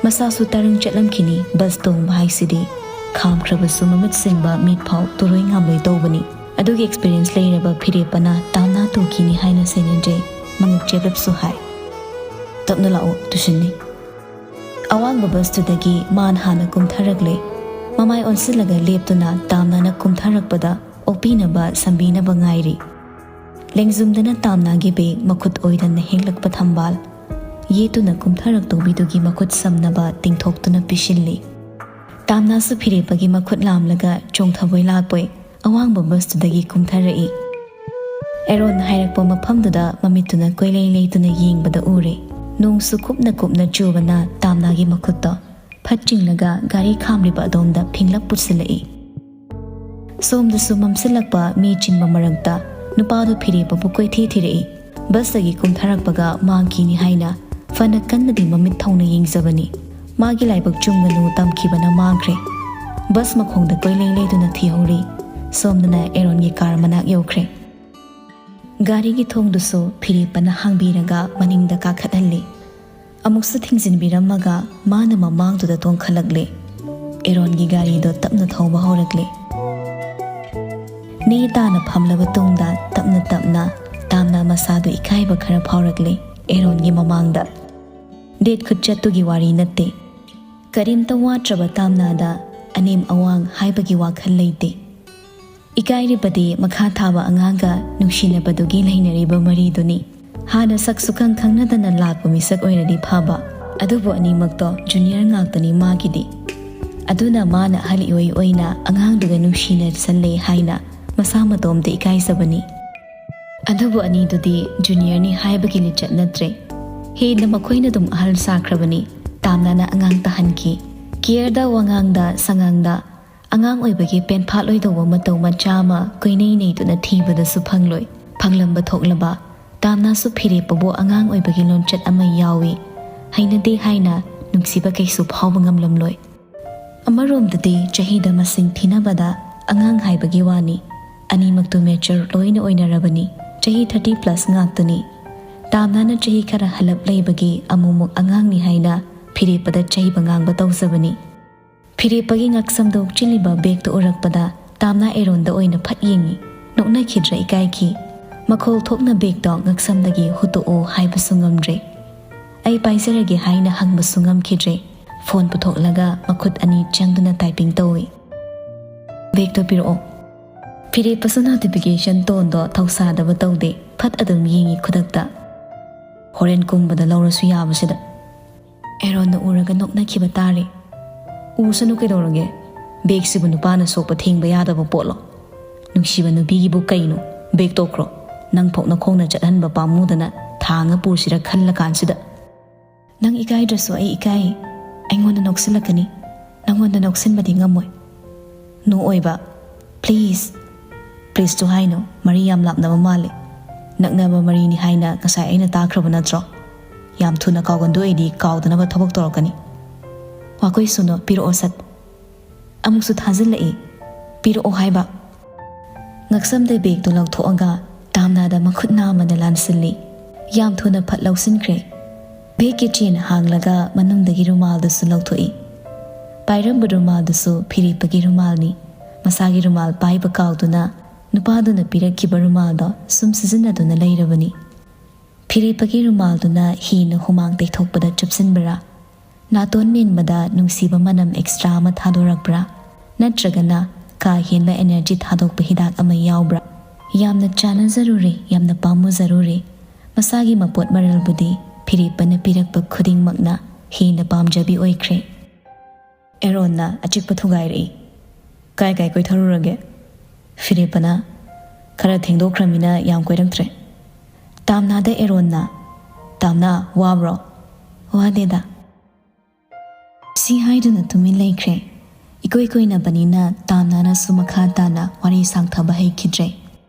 ꯃꯁꯥꯁꯨ ꯇꯔꯪ ꯆꯠꯂꯝꯈꯤꯅꯤ꯫ ꯕꯁ ꯇꯣꯡꯕ ꯍꯥꯏꯁꯤꯗꯤ ꯈꯥꯝꯈ꯭ꯔꯕꯁꯨ ꯃꯃꯤꯠ ꯁꯤꯡꯕ ꯃꯤꯠ ꯐꯥꯎ ꯇꯨꯔꯣꯏ ꯉꯥꯝꯂꯣꯏ ꯇꯧꯕꯅꯤ꯫ ꯑꯗꯨꯒꯤ ꯑꯦꯛꯁꯄꯤꯔꯤꯌꯦꯟꯁ ꯂꯩꯔꯕ ꯐꯤꯔꯦꯞꯄꯅ ꯇꯥꯝꯅꯥ ꯇꯨꯈꯤꯅꯤ ꯍꯥꯏꯅ ꯁꯦꯟꯅꯖꯩ꯫ ꯃꯉꯛ ꯆꯦꯞꯂꯞꯁꯨ ꯍꯥꯏ, "ꯇꯞꯅ ꯂꯥꯛꯎ, ꯇꯨꯁꯤꯟꯅꯤ"꯫ ꯑꯋꯥꯡꯕ ꯕꯁꯇꯨꯗꯒꯤ ꯃꯥꯅ ꯍꯥꯟꯅ ꯀꯨꯝꯊꯔꯛꯂꯦ꯫ ꯃꯃꯥꯏ ꯑꯣꯟꯁꯤꯜꯂꯒ ꯂꯦꯞꯇꯨꯅ ꯇꯥꯝꯅꯥꯅ ꯀꯨꯝꯊꯔꯛꯄꯗ ꯑꯣꯛꯄꯤꯅꯕ ꯁꯝꯕꯤꯅꯕ ꯉꯥꯏꯔꯤ꯫ ꯂꯦꯡꯖꯨꯝꯗꯅ ꯇꯥꯝꯅꯥꯒꯤ ꯕꯦꯒ, ꯃꯈꯨꯠ ꯑꯣꯏꯗꯅ ꯍꯦꯛꯂꯛꯄ ꯊꯝꯕꯥꯜ, ꯌꯦꯠꯇꯨꯅ ꯀꯨꯝꯊꯔꯛꯇꯧꯕꯤꯗꯨꯒꯤ ꯃꯈꯨꯠ ꯁꯝꯅꯕ ꯇꯤꯡꯊꯣꯛꯇꯨꯅ ꯄꯤꯁꯤꯜꯂꯤ꯫ ꯇꯥꯝꯅꯥꯁꯨ ꯐꯤꯔꯦꯞꯄꯒꯤ ꯃꯈꯨꯠ ꯂꯥꯝꯂꯒ ꯆꯣꯡꯊꯕꯣꯏ ꯂꯥꯛꯄꯣꯏ ꯑꯋꯥꯡꯕ ꯕꯁꯇꯨꯗꯒꯤ ꯀꯨꯝꯊꯔꯛꯏ꯫ ꯑꯦꯔꯣꯟ ꯍꯥꯏꯔꯛꯄ ꯃꯐꯝꯗꯨꯗ ꯃꯃꯤꯠꯇꯨꯅ ꯀꯣꯏꯂꯩ ꯂꯩꯇꯨꯅ ꯌꯦꯡꯕꯗ ꯎꯔꯦ꯫ ꯅꯣꯡꯁꯨ ꯀꯨꯞꯅ ꯀꯨꯞꯅ ꯆꯨꯕꯅ ꯇꯥꯝꯅꯥꯒꯤ ꯃꯈꯨꯠꯇꯣ ꯐꯠ ꯆꯤꯡꯂꯒ ꯒꯥꯔꯤ ꯈꯥꯝꯂꯤꯕ ꯑꯗꯣꯝꯗ ꯐꯤꯡꯂꯞ ꯄꯨꯠꯁꯤꯜꯂꯛꯏ꯫ ꯁꯣꯝꯗꯁꯨ ꯃꯝꯁꯤꯜꯂꯛꯄ ꯃꯤ ꯆꯤꯟꯕ ꯃꯔꯛꯇ ꯅꯨꯄꯥꯗꯨ ꯐꯤꯔꯦꯞꯄꯕꯨ ꯀꯣꯏꯊꯤ ꯊꯤꯔꯛꯏ꯫ ꯕꯁꯇꯒꯤ ꯀꯨꯝꯊꯔꯛꯄꯒ ꯃꯥꯡꯈꯤꯅꯤ ꯍꯥꯏꯅ ꯐꯅ ꯀꯟꯅꯗꯤ ꯃꯃꯤꯠ ꯊꯧꯅ ꯌꯦꯡꯖꯕꯅꯤ꯫ ꯃꯥꯒꯤ ꯂꯥꯏꯕꯛ ꯆꯨꯝꯒꯅꯨ ꯇꯝꯈꯤꯕꯅ ꯃꯥꯡꯈ꯭ꯔꯦ꯫ ꯕꯁ ꯃꯈꯣꯡꯗ ꯀꯣꯏꯂꯩ ꯂꯩꯗꯨꯅ ꯊꯤꯍꯧꯔꯤ꯫ ꯁꯣꯝꯗꯅ ꯑꯦꯔꯣꯟꯒꯤ ꯀꯥꯔ ꯃꯅꯥꯛ ꯌꯧꯈ꯭ꯔꯦ꯫ ꯒꯥꯔꯤꯒꯤ ꯊꯣꯡꯗꯨꯁꯨ ꯐꯤꯔꯦꯞꯄꯅ ꯍꯥꯡꯕꯤꯔꯒ ꯃꯅꯤꯡꯗ ꯀꯥꯈꯠꯍꯜꯂꯤ꯫ ꯑꯃꯨꯛꯁꯨ ꯊꯤꯡꯖꯤꯟꯕꯤꯔꯝꯃꯒ ꯃꯥꯅ ꯃꯃꯥꯡꯗꯨꯗ ꯇꯣꯡꯈꯠꯂꯛꯂꯦ꯫ ꯑꯦꯔꯣꯟꯒꯤ ꯒꯥꯔꯤꯗꯣ ꯇꯞꯅ ꯊꯧꯕ ꯍꯧꯔꯛꯂꯦ꯫ ꯅꯦ ꯇꯥꯅ ꯐꯝꯂꯕ ꯇꯨꯡꯗ ꯇꯞꯅ ꯇꯞꯅ ꯇꯥꯝꯅꯥ ꯃꯁꯥꯗꯨ ꯏꯀꯥꯏꯕ ꯈꯔ ꯐꯥꯎꯔꯛꯂꯦ ꯑꯦꯔꯣꯟꯒꯤ ꯃꯃꯥꯡꯗ꯫ ꯗꯦꯠ ꯈꯨꯠꯆꯠꯇꯨꯒꯤ ꯋꯥꯔꯤ ꯅꯠꯇꯦ꯫ ꯀꯔꯤꯝꯇ ꯋꯥꯠꯇ꯭ꯔꯕ ꯇꯥꯝꯅꯥꯗ ꯑꯅꯦꯝ ꯑꯋꯥꯡ ꯍꯥꯏꯕꯒꯤ ꯋꯥꯈꯜ ꯂꯩꯇꯦ꯫ ꯏꯀꯥꯏꯔꯤꯕꯗꯤ ꯃꯈꯥ ꯊꯥꯕ ꯑꯉꯥꯡꯒ ꯅꯨꯡꯁꯤꯅꯕꯗꯨꯒꯤ ꯂꯩꯅꯔꯤꯕ ꯃꯔꯤꯗꯨꯅꯤ꯫ ꯍꯥꯟꯅ ꯁꯛ ꯁꯨꯈꯪ ꯈꯪꯅꯗꯅ ꯂꯥꯛꯄ ꯃꯤꯁꯛ ꯑꯣꯏꯔꯗꯤ ꯐꯕ, ꯑꯗꯨꯕꯨ ꯑꯅꯤꯃꯛꯇꯣ ꯖꯨꯅꯤꯌꯔ ꯉꯥꯛꯇꯅꯤ ꯃꯥꯒꯤꯗꯤ꯫ ꯑꯗꯨꯅ ꯃꯥꯅ ꯑꯍꯜ ꯏꯑꯣꯏ ꯑꯣꯏꯅ ꯑꯉꯥꯡꯗꯨꯒ ꯅꯨꯡꯁꯤꯅꯁꯜꯂꯦ ꯍꯥꯏꯅ ꯃꯁꯥ ꯃꯇꯣꯝꯇ ꯏꯀꯥꯏꯖꯕꯅꯤ꯫ ꯑꯗꯨꯕꯨ ꯑꯅꯤꯗꯨꯗꯤ ꯖꯨꯅꯤꯌꯔꯅꯤ ꯍꯥꯏꯕꯒꯤ ꯂꯤꯆꯠ ꯅꯠꯇ꯭ꯔꯦ꯫ ꯍꯦꯟꯅ ꯃꯈꯣꯏꯅ ꯑꯗꯨꯝ ꯑꯍꯜ ꯁꯥꯈ꯭ꯔꯕꯅꯤ꯫ ꯇꯥꯝꯅꯥꯅ ꯑꯉꯥꯡ ꯇꯥꯍꯟꯈꯤ꯫ ꯀꯤꯌꯔꯗ, ꯋꯥꯉꯥꯡꯗ ꯁꯉꯥꯡꯗ ꯑꯉꯥꯡ ꯑꯣꯏꯕꯒꯤ ꯄꯦꯟꯐꯥꯠꯂꯣꯏꯗꯧꯕ ꯃꯇꯧ ꯃꯆꯥ ꯑꯃ ꯀꯣꯏꯅꯩ ꯅꯩꯗꯨꯅ ꯊꯤꯕꯗꯁꯨ ꯐꯪꯂꯣꯏ꯫ ꯐꯪꯂꯝꯕ ꯊꯣꯛꯂꯕ, ꯇꯥꯝꯅꯥꯁꯨ ꯐꯤꯔꯦꯞꯄꯕꯨ ꯑꯉꯥꯡ ꯑꯣꯏꯕꯒꯤ ꯂꯣꯟꯆꯠ ꯑꯃ ꯌꯥꯎꯏ꯫ ꯍꯩꯅꯗꯦ ꯍꯥꯏꯅ ꯅꯨꯡꯁꯤꯕ ꯀꯩꯁꯨ ꯐꯥꯎꯕ ꯉꯝꯂꯝꯂꯣꯏ꯫ ꯑꯃꯔꯣꯝꯗꯗꯤ ꯆꯍꯤꯗ ꯃꯁꯤꯡ ꯊꯤꯅꯕꯗ ꯑꯉꯥꯡ ꯍꯥꯏꯕꯒꯤ ꯋꯥꯅꯤ꯫ ꯑꯅꯤꯃꯛꯇꯨ ꯃꯦꯆꯔ ꯂꯣꯏꯅ ꯑꯣꯏꯅꯔꯕꯅꯤ꯫ ꯆꯍꯤ ꯊꯥꯔꯇꯤ ꯄ꯭ꯂꯁ ꯉꯥꯛꯇꯅꯤ꯫ ꯇꯥꯝꯅꯥꯅ ꯆꯍꯤ ꯈꯔ ꯍꯜꯂꯞ ꯂꯩꯕꯒꯤ ꯑꯃꯨꯛꯃꯨꯛ ꯑꯉꯥꯡꯅꯤ ꯍꯥꯏꯅ ꯐꯤꯔꯦꯞꯄꯗ ꯆꯩꯕ ꯉꯥꯡꯕ ꯇꯧꯖꯕꯅꯤ꯫ ꯐꯤꯔꯦꯞꯄꯒꯤ ꯉꯛꯁꯝꯗ ꯎꯞꯆꯤꯜꯂꯤꯕ ꯕꯦꯒꯇꯨ ꯎꯔꯛꯄꯗ ꯇꯥꯝꯅꯥ ꯑꯦꯔꯣꯟꯗ ꯑꯣꯏꯅ ꯐꯠ ꯌꯦꯡꯉꯤ꯫ ꯅꯣꯛꯅꯈꯤꯗ꯭ꯔꯥ ꯏꯀꯥꯏꯈꯤ꯫ ꯃꯈꯣꯜ ꯊꯣꯛꯅ ꯕꯦꯒꯇꯣ ꯉꯛꯁꯝꯗꯒꯤ ꯍꯨꯠꯇꯣꯛꯑꯣ ꯍꯥꯏꯕꯁꯨ ꯉꯝꯗ꯭ꯔꯦ꯫ ꯑꯩ ꯄꯥꯏꯖꯔꯒꯦ ꯍꯥꯏꯅ ꯍꯪꯕꯁꯨ ꯉꯝꯈꯤꯗ꯭ꯔꯦ꯫ ꯐꯣꯟ ꯄꯨꯊꯣꯛꯂꯒ ꯃꯈꯨꯠ ꯑꯅꯤ ꯆꯪꯗꯨꯅ ꯇꯥꯏꯄꯤꯡ ꯇꯧꯏ꯫ ꯕꯦꯒꯇꯣ ꯄꯤꯔꯛꯑꯣ꯫ ꯐꯤꯔꯦꯞꯄꯁꯨ ꯅꯣꯇꯤꯐꯤꯀꯦꯁꯟ ꯇꯣꯟꯗꯣ ꯊꯧꯁꯥꯗꯕ ꯇꯧꯗꯦ꯫ ꯐꯠ ꯑꯗꯨꯝ ꯌꯦꯡꯉꯤ ꯈꯨꯗꯛꯇ꯫ ꯍꯣꯔꯦꯟ ꯀꯨꯝꯕꯗ ꯂꯧꯔꯁꯨ ꯌꯥꯕꯁꯤꯗ꯫ ꯑꯦꯔꯣꯟꯅ ꯎꯔꯒ ꯅꯣꯛꯅꯈꯤꯕ ꯇꯥꯔꯦ꯫ ꯎꯁꯅꯨ ꯀꯩꯗꯧꯔꯒꯦ? ꯕꯦꯒꯁꯤꯕꯨ ꯅꯨꯄꯥꯅ ꯁꯣꯛꯄ ꯊꯦꯡꯕ ꯌꯥꯗꯕ ꯄꯣꯠꯂꯣ? ꯅꯨꯡꯁꯤꯕ ꯅꯨꯄꯤꯒꯤꯕꯨ ꯀꯩꯅꯣ? ꯕꯦꯒ ꯇꯣꯛꯈ꯭ꯔꯣ꯫ ꯅꯪ ꯐꯥꯎ ꯅꯈꯣꯡꯅ ꯆꯠꯍꯟꯕ ꯄꯥꯝꯃꯨꯗꯅ ꯊꯥꯡ ꯑꯃ ꯄꯨꯁꯤꯔ ꯈꯜꯂ ꯀꯥꯟꯁꯤꯗ꯫ ꯅꯪ ꯏꯀꯥꯏꯗ꯭ꯔꯁꯨ ꯑꯩ ꯏꯀꯥꯏ꯫ ꯑꯩꯉꯣꯟꯗ ꯅꯣꯛꯁꯤꯜꯂꯛꯀꯅꯤ꯫ ꯅꯪꯉꯣꯟꯗ ꯅꯣꯛꯁꯤꯟꯕꯗꯤ ꯉꯝꯃꯣꯏ꯫ ꯅꯣꯛꯑꯣꯏꯕ꯫ ꯄ꯭ꯂꯤꯖ꯫ ꯄ꯭ꯂꯤꯖꯇꯨ ꯍꯥꯏꯅꯨ꯫ ꯃꯔꯤ ꯌꯥꯝ ꯂꯥꯞꯅꯕ ꯃꯥꯜꯂꯦ꯫ ꯅꯛꯅꯕ ꯃꯔꯤꯅꯤ ꯍꯥꯏꯅ ꯉꯁꯥꯏ ꯑꯩꯅ ꯇꯥꯈ꯭ꯔꯕ ꯅꯠꯇ꯭ꯔꯣ? ꯌꯥꯝ ꯊꯨꯅ ꯀꯥꯎꯒꯟꯗꯣꯛꯑꯗꯤ ꯀꯥꯎꯗꯅꯕ ꯊꯕꯛ ꯇꯧꯔꯛꯀꯅꯤ꯫ ꯋꯥꯀꯣꯏ ꯁꯨꯅꯨ, ꯄꯤꯔꯛꯑꯣ ꯁꯠ꯫ ꯑꯃꯨꯛꯁꯨ ꯊꯥꯖꯤꯜꯂꯛꯏ꯫ ꯄꯤꯔꯛꯑꯣ ꯍꯥꯏꯕ꯫ ꯉꯛꯁꯝꯗ ꯕꯦꯒꯇꯨ ꯂꯧꯊꯣꯛꯑꯒ ꯇꯥꯝꯅꯥꯗ ꯃꯈꯨꯠ ꯅꯥꯝꯃꯅ ꯂꯥꯟꯁꯤꯜꯂꯤ꯫ ꯌꯥꯝ ꯊꯨꯅ ꯐꯠ ꯂꯧꯁꯤꯟꯈ꯭ꯔꯦ꯫ ꯕꯦꯒꯀꯤ ꯆꯦꯟ ꯍꯥꯡꯂꯒ ꯃꯅꯨꯡꯗꯒꯤ ꯔꯨꯃꯥꯜꯗꯨꯁꯨ ꯂꯧꯊꯣꯛꯏ꯫ ꯄꯥꯏꯔꯝꯕ ꯔꯨꯃꯥꯜꯗꯨꯁꯨ ꯐꯤꯔꯦꯞꯄꯒꯤ ꯔꯨꯃꯥꯜꯅꯤ꯫ ꯃꯁꯥꯒꯤ ꯔꯨꯃꯥꯜ ꯄꯥꯏꯕ ꯀꯥꯎꯗꯨꯅ ꯅꯨꯄꯥꯗꯨꯅ ꯄꯤꯔꯛꯈꯤꯕ ꯔꯨꯃꯥꯜꯗꯣ ꯁꯨꯝ ꯁꯤꯖꯤꯟꯅꯗꯨꯅ ꯂꯩꯔꯕꯅꯤ꯫ ꯐꯤꯔꯦꯞꯄꯒꯤ ꯔꯨꯃꯥꯜꯗꯨꯅ ꯍꯦꯟꯅ ꯍꯨꯃꯥꯡ ꯇꯩꯊꯣꯛꯄꯗ ꯆꯨꯞꯁꯤꯟꯕꯔꯥ? ꯅꯥꯇꯣꯟ ꯃꯦꯟꯕꯗ ꯅꯨꯡꯁꯤꯕ ꯃꯅꯝ ꯑꯦꯛꯁꯇ꯭ꯔꯥ ꯑꯃ ꯊꯥꯗꯣꯔꯛꯄ꯭ꯔꯥ? ꯅꯠꯇ꯭ꯔꯒꯅ ꯀꯥ ꯍꯦꯟꯕ ꯑꯦꯅꯔꯖꯤ ꯊꯥꯗꯣꯛꯄ ꯍꯤꯗꯥꯛ ꯑꯃ ꯌꯥꯎꯕ꯭ꯔꯥ? ꯌꯥꯝꯅ ꯆꯥꯟꯅꯖꯔꯨꯔꯦ, ꯌꯥꯝꯅ ꯄꯥꯝꯃꯨꯖꯔꯨꯔꯦ꯫ ꯃꯁꯥꯒꯤ ꯃꯄꯣꯠ ꯃꯔꯜꯕꯨꯗꯤ ꯐꯤꯔꯦꯞꯄꯅ ꯄꯤꯔꯛꯄ ꯈꯨꯗꯤꯡꯃꯛꯅ ꯍꯦꯟꯅ ꯄꯥꯝꯖꯕꯤ ꯑꯣꯏꯈ꯭ꯔꯦ꯫ ꯑꯦꯔꯣꯟꯅ ꯑꯆꯤꯛꯄ ꯊꯨꯒꯥꯏꯔꯛꯏ꯫ "ꯀꯥꯏ ꯀꯥꯏ ꯀꯣꯏꯊꯔꯨꯔꯒꯦ?" ꯐꯤꯔꯦꯞꯄꯅ, "ꯈꯔ ꯊꯦꯡꯗꯣꯛꯈ꯭ꯔꯃꯤꯅ ꯌꯥꯝ ꯀꯣꯏꯔꯛꯇ꯭ꯔꯦ꯫" ꯇꯥꯝꯅꯥꯗ ꯑꯦꯔꯣꯟꯅ, "ꯇꯥꯝꯅꯥ, ꯋꯥꯕ꯭ꯔꯣ?" "ꯋꯥꯗꯦꯗ꯫" ꯁꯤ ꯍꯥꯏꯗꯨꯅ ꯇꯨꯃꯤꯟ ꯂꯩꯈ꯭ꯔꯦ꯫ ꯏꯀꯨꯏ ꯀꯨꯏꯅꯕꯅꯤꯅ ꯇꯥꯝꯅꯥꯅꯁꯨ ꯃꯈꯥ ꯇꯥꯅ ꯋꯥꯔꯤ ꯁꯥꯡꯊꯕ ꯍꯩꯈꯤꯗ꯭ꯔꯦ꯫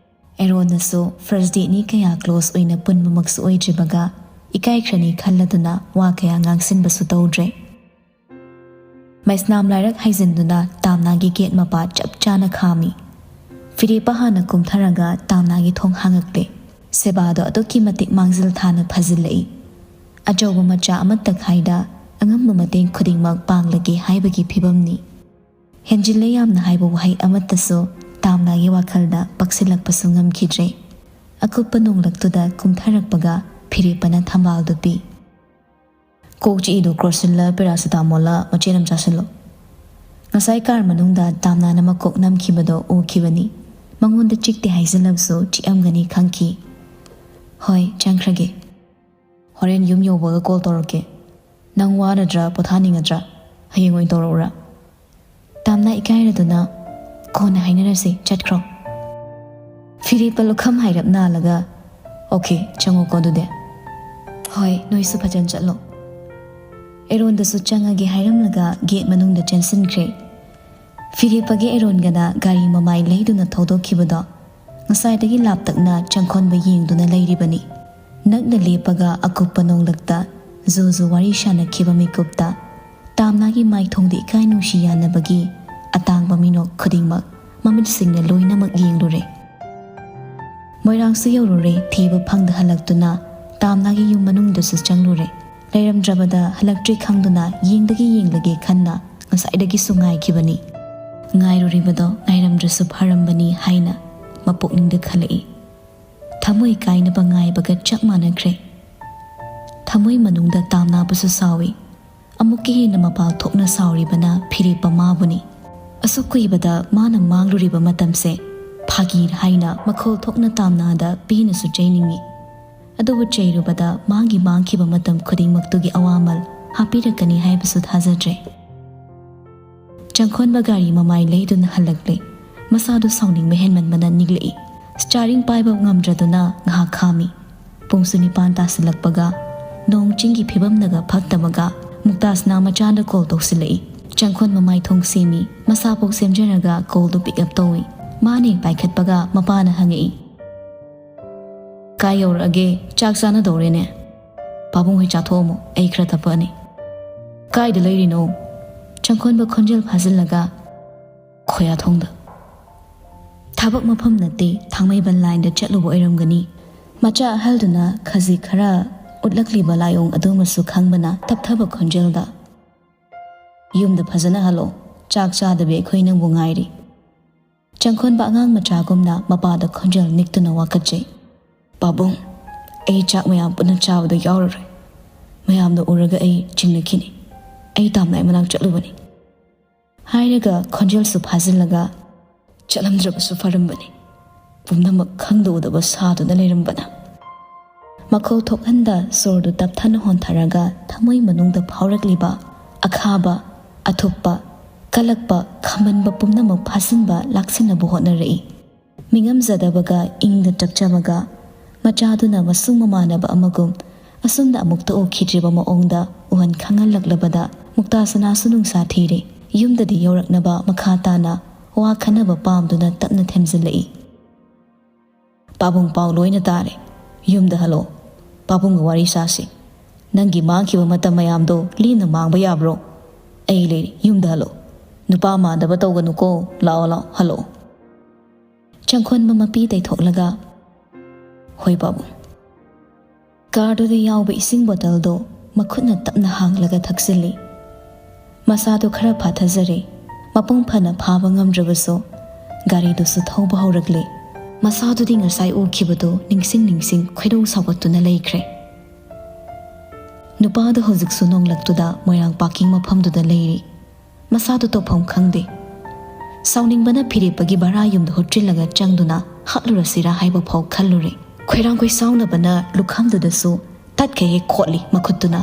ꯑꯦꯔꯣꯟꯅꯁꯨ first dateꯅꯤ, ꯀꯌꯥ close ꯑꯣꯏꯅ ꯄꯨꯟꯕꯃꯛꯁꯨ ꯑꯣꯏꯗ꯭ꯔꯤꯕꯒ ꯏꯀꯥꯏꯈ꯭ꯔꯅꯤ ꯈꯜꯂꯗꯨꯅ ꯋꯥ ꯀꯌꯥ ꯉꯥꯡꯁꯤꯟꯕꯁꯨ ꯇꯧꯗ꯭ꯔꯦ꯫ ꯃꯩꯁꯅꯥꯝ ꯂꯥꯏꯔꯛ ꯍꯥꯏꯖꯤꯟꯗꯨꯅ ꯇꯥꯝꯅꯥꯒꯤ gate ꯃꯄꯥ ꯆꯞ ꯆꯥꯅ ꯈꯥꯝꯃꯤ꯫ ꯐꯤꯔꯦꯞꯄ ꯍꯥꯟꯅ ꯀꯨꯝꯊꯔꯒ ꯇꯥꯝꯅꯥꯒꯤ ꯊꯣꯡ ꯍꯥꯡꯉꯛꯂꯦ꯫ ꯁꯦꯕꯥꯗꯣ ꯑꯗꯨꯛꯀꯤ ꯃꯇꯤꯛ ꯃꯥꯡꯖꯤꯜ ꯊꯥꯅ ꯐꯖꯤꯜꯂꯛꯏ꯫ ꯑꯆꯧꯕ ꯃꯆꯥ ꯑꯃꯠꯇ ꯈꯥꯏꯗ ꯑꯉꯝꯕ ꯃꯇꯦꯡ ꯈꯨꯗꯤꯡꯃꯛ ꯄꯥꯡꯂꯒꯦ ꯍꯥꯏꯕꯒꯤ ꯐꯤꯕꯝꯅꯤ꯫ ꯍꯦꯟꯖꯤꯜꯂꯦ ꯌꯥꯝꯅ ꯍꯥꯏꯕ ꯋꯥꯍꯩ ꯑꯃꯠꯇꯁꯨ ꯇꯥꯝꯅꯥꯒꯤ ꯋꯥꯈꯜꯗ ꯄꯛꯁꯤꯜꯂꯛꯄꯁꯨ ꯉꯝꯈꯤꯗ꯭ꯔꯦ꯫ ꯑꯀꯨꯞꯄ ꯅꯣꯡꯂꯛꯇꯨꯗ ꯀꯨꯝꯊꯔꯛꯄꯒ ꯐꯤꯔꯦꯞꯄꯅ ꯊꯝꯕꯥꯜꯗꯨ ꯄꯤ꯫ "ꯀꯣꯛ ꯆꯤꯛꯏꯗꯨ Crochinꯂ Paracetamolꯂ ꯃꯆꯦꯠ ꯑꯃ ꯆꯥꯁꯤꯜꯂꯣ꯫" ꯉꯁꯥꯏ car ꯃꯅꯨꯡꯗ ꯇꯥꯝꯅꯥꯅ ꯃꯀꯣꯛ ꯅꯝꯈꯤꯕꯗꯣ ꯎꯈꯤꯕꯅꯤ꯫ ꯃꯉꯣꯟꯗ ꯆꯤꯛꯇꯦ ꯍꯥꯏꯖꯤꯜꯂꯕꯁꯨ ꯆꯤꯛꯑꯝꯒꯅꯤ ꯈꯪꯈꯤ꯫ "ꯍꯣꯏ, ꯆꯪꯈ꯭ꯔꯒꯦ꯫ ꯍꯣꯔꯦꯟ ꯌꯨꯝ ꯌꯧꯕꯒ call ꯇꯧꯔꯛꯀꯦ꯫ ꯅꯪ ꯋꯥꯔꯗ꯭ꯔꯥ, ꯄꯣꯊꯥꯅꯤꯡꯉꯗ꯭ꯔꯥ? ꯍꯌꯦꯡ ꯑꯣꯏꯅ ꯇꯧꯔꯛꯎꯔꯥ?" ꯇꯥꯝꯅꯥ ꯏꯀꯥꯏꯔꯗꯨꯅ, "ꯀꯣꯟꯅ ꯍꯥꯏꯅꯔꯁꯤ, ꯆꯠꯈ꯭ꯔꯣ꯫" ꯐꯤꯔꯦꯞꯄ ꯂꯨꯈꯝ ꯍꯥꯏꯔꯞ ꯅꯥꯜꯂꯒ, "Okay, ꯆꯪꯉꯨꯀꯣ ꯑꯗꯨꯗꯤ꯫" "ꯍꯣꯏ, ꯅꯣꯏꯁꯨ ꯐꯖꯅ ꯆꯠꯂꯣ꯫" ꯑꯦꯔꯣꯟꯗꯁꯨ ꯆꯪꯉꯒꯦ ꯍꯥꯏꯔꯝꯂꯒ gate ꯃꯅꯨꯡꯗ ꯆꯦꯟꯁꯤꯟꯈ꯭ꯔꯦ꯫ ꯐꯤꯔꯦꯞꯄꯒ ꯑꯦꯔꯣꯟꯒꯅ ꯒꯥꯔꯤ ꯃꯃꯥꯏ ꯂꯩꯗꯨꯅ ꯊꯧꯗꯣꯛꯈꯤꯕꯗꯣ ꯉꯁꯥꯏꯗꯒꯤ ꯂꯥꯞꯇꯛꯅ ꯆꯪꯈꯣꯟꯕ ꯌꯦꯡꯗꯨꯅ ꯂꯩꯔꯤꯕꯅꯤ꯫ ꯅꯛꯅ ꯂꯦꯞꯄꯒ ꯑꯀꯨꯞꯄ ꯅꯣꯡꯂꯛꯇ ꯖꯨ ꯖꯨ ꯋꯥꯔꯤ ꯁꯥꯅꯈꯤꯕ ꯃꯤꯀꯨꯞꯇ ꯇꯥꯝꯅꯥꯒꯤ ꯃꯥꯏꯊꯣꯡꯗ ꯏꯀꯥꯏ ꯅꯨꯡꯁꯤ ꯌꯥꯅꯕꯒꯤ ꯑꯇꯥꯡꯕ ꯃꯤꯅꯣꯛ ꯈꯨꯗꯤꯡꯃꯛ ꯃꯃꯤꯠꯁꯤꯡꯅ ꯂꯣꯏꯅꯃꯛ ꯌꯦꯡꯂꯨꯔꯦ꯫ ꯃꯣꯏꯔꯥꯡꯁꯨ ꯌꯧꯔꯨꯔꯦ, ꯊꯤꯕ ꯐꯪꯗ ꯍꯜꯂꯛꯇꯨꯅ ꯇꯥꯝꯅꯥꯒꯤ ꯌꯨꯝ ꯃꯅꯨꯡꯗꯁꯨ ꯆꯪꯂꯨꯔꯦ꯫ ꯂꯩꯔꯝꯗ꯭ꯔꯕꯗ ꯍꯜꯂꯛꯇ꯭ꯔꯤ ꯈꯪꯗꯨꯅ ꯌꯦꯡꯗꯒꯤ ꯌꯦꯡꯂꯒꯦ ꯈꯟꯅ ꯉꯁꯥꯏꯗꯒꯤꯁꯨ ꯉꯥꯏꯈꯤꯕꯅꯤ꯫ ꯉꯥꯏꯔꯨꯔꯤꯕꯗꯣ ꯉꯥꯏꯔꯝꯗ꯭ꯔꯁꯨ ꯐꯔꯝꯕꯅꯤ ꯍꯥꯏꯅ ꯃꯄꯨꯛꯅꯤꯡꯗ ꯈꯜꯂꯛꯏ꯫ ꯊꯃꯣꯏ ꯀꯥꯏꯅꯕ ꯉꯥꯏꯕꯒ ꯆꯞ ꯃꯥꯟꯅꯈ꯭ꯔꯦ꯫ ꯊꯃꯣꯏ ꯃꯅꯨꯡꯗ ꯇꯥꯝꯅꯥꯕꯁꯨ ꯁꯥꯎꯏ꯫ ꯑꯃꯨꯛꯀ ꯍꯦꯟꯅ ꯃꯄꯥꯜ ꯊꯣꯛꯅ ꯁꯥꯎꯔꯤꯕꯅ ꯐꯤꯔꯦꯞꯄ ꯃꯥꯕꯨꯅꯤ꯫ ꯑꯁꯨꯛ ꯀꯨꯏꯕꯗ ꯃꯥꯅ ꯃꯥꯡꯂꯨꯔꯤꯕ ꯃꯇꯝꯁꯦ ꯐꯥꯒꯤ ꯍꯥꯏꯅ ꯃꯈꯣꯜ ꯊꯣꯛꯅ ꯇꯥꯝꯅꯥꯗ ꯄꯦꯟꯅꯁꯨ ꯆꯩꯅꯤꯡꯏ꯫ ꯑꯗꯨꯕꯨ ꯆꯩꯔꯨꯕꯗ ꯃꯥꯒꯤ ꯃꯥꯡꯈꯤꯕ ꯃꯇꯝ ꯈꯨꯗꯤꯡꯃꯛꯇꯨꯒꯤ ꯑꯋꯥꯃꯜ ꯍꯥꯞꯄꯤꯔꯛꯀꯅꯤ ꯍꯥꯏꯕꯁꯨ ꯊꯥꯖꯗ꯭ꯔꯦ꯫ ꯆꯪꯈꯣꯟꯕ ꯒꯥꯔꯤ ꯃꯃꯥꯏ ꯂꯩꯗꯨꯅ ꯍꯜꯂꯛꯂꯦ꯫ ꯃꯁꯥꯗꯨ ꯁꯥꯎꯅꯤꯡꯕ ꯍꯦꯟꯃꯟꯕꯅ ꯅꯤꯛꯂꯛꯏ꯫ Steering ꯄꯥꯏꯕ ꯉꯝꯗ꯭ꯔꯗꯨꯅ ꯉꯥꯏꯍꯥꯛ ꯈꯥꯝꯃꯤ꯫ ꯄꯨꯡꯁꯨ ꯅꯤꯄꯥꯟ ꯇꯥꯁꯤꯜꯂꯛꯄꯒ ꯅꯣꯡ ꯆꯤꯡꯒꯤ ꯐꯤꯕꯝꯅꯒ ꯐꯠꯇꯕꯒ ꯃꯨꯛꯇꯥꯖꯅ ꯃꯆꯥꯗ ꯀꯣꯜ ꯇꯧꯁꯤꯜꯂꯛꯏ꯫ ꯆꯪꯈꯣꯟ ꯃꯃꯥꯏ ꯊꯣꯡ ꯁꯦꯝꯃꯤ꯫ ꯃꯁꯥ ꯄꯣꯛ ꯁꯦꯝꯖꯔꯒ ꯀꯣꯜꯗꯨ ꯄꯤꯛ ꯑꯞ ꯇꯧꯏ꯫ ꯃꯥꯅ ꯍꯦꯛ ꯄꯥꯏꯈꯠꯄꯒ ꯃꯄꯥꯅ ꯍꯪꯉꯛꯏ, "ꯀꯥꯏ ꯌꯧꯔꯛꯑꯒꯦ? ꯆꯥꯛ ꯆꯥꯅꯗꯧꯔꯦꯅꯦ꯫ ꯄꯥꯕꯨꯡ ꯍꯣꯏ ꯆꯥꯊꯣꯛꯑꯝꯃꯣ, ꯑꯩ ꯈꯔ ꯇꯞꯄꯛꯑꯅꯤ꯫" "ꯀꯥꯏꯗ ꯂꯩꯔꯤꯅꯣ?" ꯆꯪꯈꯣꯟꯕ ꯈꯣꯟꯖꯦꯜ ꯐꯥꯖꯤꯜꯂꯒ, "ꯈꯣꯌꯥꯊꯣꯡꯗ꯫" ꯊꯕꯛ ꯃꯐꯝ ꯅꯠꯇꯦ, ꯊꯥꯡꯃꯩꯕꯟ ꯂꯥꯏꯟꯗ ꯆꯠꯂꯨꯕ ꯑꯣꯏꯔꯝꯒꯅꯤ꯫ ꯃꯆꯥ ꯑꯍꯜꯗꯨꯅ ꯈꯖꯤꯛ ꯈꯔ ꯎꯠꯂꯛꯂꯤꯕ ꯂꯥꯏꯑꯣꯡ ꯑꯗꯨꯃꯁꯨ ꯈꯪꯕꯅ ꯇꯞꯊꯕ ꯈꯣꯟꯖꯦꯜꯗ, "ꯌꯨꯝꯗ ꯐꯖꯅ ꯍꯜꯂꯣ, ꯆꯥꯛ ꯆꯥꯗꯕꯤ ꯑꯩꯈꯣꯏ ꯅꯪꯕꯨ ꯉꯥꯏꯔꯤ꯫" ꯆꯪꯈꯣꯟꯕ ꯑꯉꯥꯡ ꯃꯆꯥꯒꯨꯝꯅ ꯃꯄꯥꯗ ꯈꯣꯟꯖꯦꯜ ꯅꯤꯛꯇꯨꯅ ꯋꯥꯀꯠꯆꯩ꯫ "ꯄꯥꯕꯨꯡ, ꯑꯩ ꯆꯥꯛ ꯃꯌꯥꯝ ꯄꯨꯟꯅ ꯆꯥꯕꯗ ꯌꯥꯎꯔꯔꯣꯏ꯫ ꯃꯌꯥꯝꯅ ꯎꯔꯒ ꯑꯩ ꯆꯤꯡꯅꯈꯤꯅꯤ꯫ ꯑꯩ ꯇꯥꯝꯅꯥꯏ ꯃꯅꯥꯛ ꯆꯠꯂꯨꯕꯅꯤ꯫" ꯍꯥꯏꯔꯒ ꯈꯣꯟꯖꯦꯜꯁꯨ ꯐꯥꯖꯤꯜꯂꯒ, "ꯆꯠꯂꯝꯗ꯭ꯔꯕꯁꯨ ꯐꯔꯝꯕꯅꯤ, ꯄꯨꯝꯅꯃꯛ ꯈꯪꯗ ꯎꯗꯕ ꯁꯥꯗꯨꯅ ꯂꯩꯔꯝꯕꯅ꯫" ꯃꯈꯧ ꯊꯣꯛꯍꯟꯗ ꯁꯣꯔꯗꯨ ꯇꯞꯊꯅ ꯍꯣꯟꯊꯔꯒ ꯊꯃꯣꯏ ꯃꯅꯨꯡꯗ ꯐꯥꯎꯔꯛꯂꯤꯕ ꯑꯈꯥꯕ, ꯑꯊꯨꯞꯄ, ꯀꯜꯂꯛꯄ, ꯈꯝꯕꯟꯕ ꯄꯨꯝꯅꯃꯛ ꯐꯥꯖꯤꯟꯕ ꯂꯥꯛꯁꯤꯟꯅꯕ ꯍꯣꯠꯅꯔꯛꯏ꯫ ꯃꯤꯉꯝꯖꯗꯕꯒ ꯏꯪꯗ ꯇꯞꯆꯕꯒ ꯃꯆꯥꯗꯨꯅ ꯃꯁꯨꯡ ꯃꯃꯥꯟꯅꯕ ꯑꯃꯒꯨꯝ ꯑꯁꯨꯝꯅ ꯑꯃꯨꯛꯇ ꯎꯈꯤꯗ꯭ꯔꯤꯕ ꯃꯑꯣꯡꯗ ꯎꯍꯟ ꯈꯪꯍꯜꯂꯛꯂꯕꯗ ꯃꯨꯛꯇꯥꯁꯅꯥꯁꯨ ꯅꯨꯡꯁꯥ ꯊꯤꯔꯦ꯫ ꯌꯨꯝꯗꯗꯤ ꯌꯧꯔꯛꯅꯕ ꯃꯈꯥ ꯇꯥꯅ ꯋꯥ ꯈꯟꯅꯕ ꯄꯥꯝꯗꯨꯅ ꯇꯞꯅ ꯊꯦꯝꯖꯤꯜꯂꯛꯏ꯫ "ꯄꯥꯕꯨꯡ, ꯄꯥꯎ ꯂꯣꯏꯅ ꯇꯥꯔꯦ꯫ ꯌꯨꯝꯗ ꯍꯜꯂꯣ꯫ ꯄꯥꯕꯨꯡꯒ ꯋꯥꯔꯤ ꯁꯥꯁꯤ꯫ ꯅꯪꯒꯤ ꯃꯥꯡꯈꯤꯕ ꯃꯇꯝ ꯃꯌꯥꯝꯗꯣ ꯂꯦꯝꯅ ꯃꯥꯡꯕ ꯌꯥꯕ꯭ꯔꯣ? ꯑꯩ ꯂꯩꯔꯤ, ꯌꯨꯝꯗ ꯍꯜꯂꯣ꯫ ꯅꯨꯄꯥ ꯃꯥꯟꯗꯕ ꯇꯧꯒꯅꯨꯀꯣ, ꯂꯥꯛꯑꯣ, ꯂꯥꯛꯑꯣ, ꯍꯜꯂꯣ꯫" ꯆꯪꯈꯣꯟꯕ ꯃꯄꯤ ꯇꯩꯊꯣꯛꯂꯒ, "ꯍꯣꯏ ꯄꯥꯕꯨꯡ꯫" ꯀꯥꯔꯗꯨꯗ ꯌꯥꯎꯕ ꯏꯁꯤꯡ ꯕꯣꯇꯜꯗꯣ ꯃꯈꯨꯠꯅ ꯇꯞꯅ ꯍꯥꯡꯂꯒ ꯊꯛꯆꯤꯜꯂꯤ꯫ ꯃꯁꯥꯗꯣ ꯈꯔ ꯐꯥꯊꯖꯔꯦ꯫ ꯃꯄꯨꯡ ꯐꯥꯅ ꯐꯥꯕ ꯉꯝꯗ꯭ꯔꯕꯁꯨ ꯒꯥꯔꯤꯗꯨꯁꯨ ꯊꯧꯕ ꯍꯧꯔꯛꯂꯦ꯫ ꯃꯁꯥꯗꯨꯗꯤ ꯉꯁꯥꯏ ꯎꯈꯤꯕꯗꯨ ꯅꯤꯡꯁꯤꯡ ꯅꯤꯡꯁꯤꯡ ꯈꯣꯏꯗꯧ ꯁꯥꯎꯒꯠꯇꯨꯅ ꯂꯩꯈ꯭ꯔꯦ꯫ ꯅꯨꯄꯥꯗꯨ ꯍꯧꯖꯤꯛꯁꯨ ꯅꯣꯡꯂꯛꯇꯨꯗ ꯃꯣꯏꯔꯥꯡ ꯄꯥꯔꯀꯤꯡ ꯃꯐꯝꯗꯨꯗ ꯂꯩꯔꯤ꯫ ꯃꯁꯥꯗꯨ ꯇꯧꯐꯝ ꯈꯪꯗꯦ꯫ ꯁꯥꯎꯅꯤꯡꯕꯅ ꯐꯤꯔꯦꯞꯄꯒꯤ ꯚꯔꯥ ꯌꯨꯝꯗ ꯍꯨꯠꯆꯤꯜꯂꯒ ꯆꯪꯗꯨꯅ ꯍꯥꯠꯂꯨꯔꯁꯤꯔꯥ ꯍꯥꯏꯕ ꯐꯥꯎ ꯈꯜꯂꯨꯔꯦ꯫ ꯈꯣꯏꯔꯥꯡ ꯈꯣꯏꯁꯥꯎꯅꯕꯅ ꯂꯨꯈꯝꯗꯨꯗꯁꯨ ꯇꯠꯈꯩ ꯍꯦꯛ ꯈꯣꯠꯂꯤ ꯃꯈꯨꯠꯇꯨꯅ꯫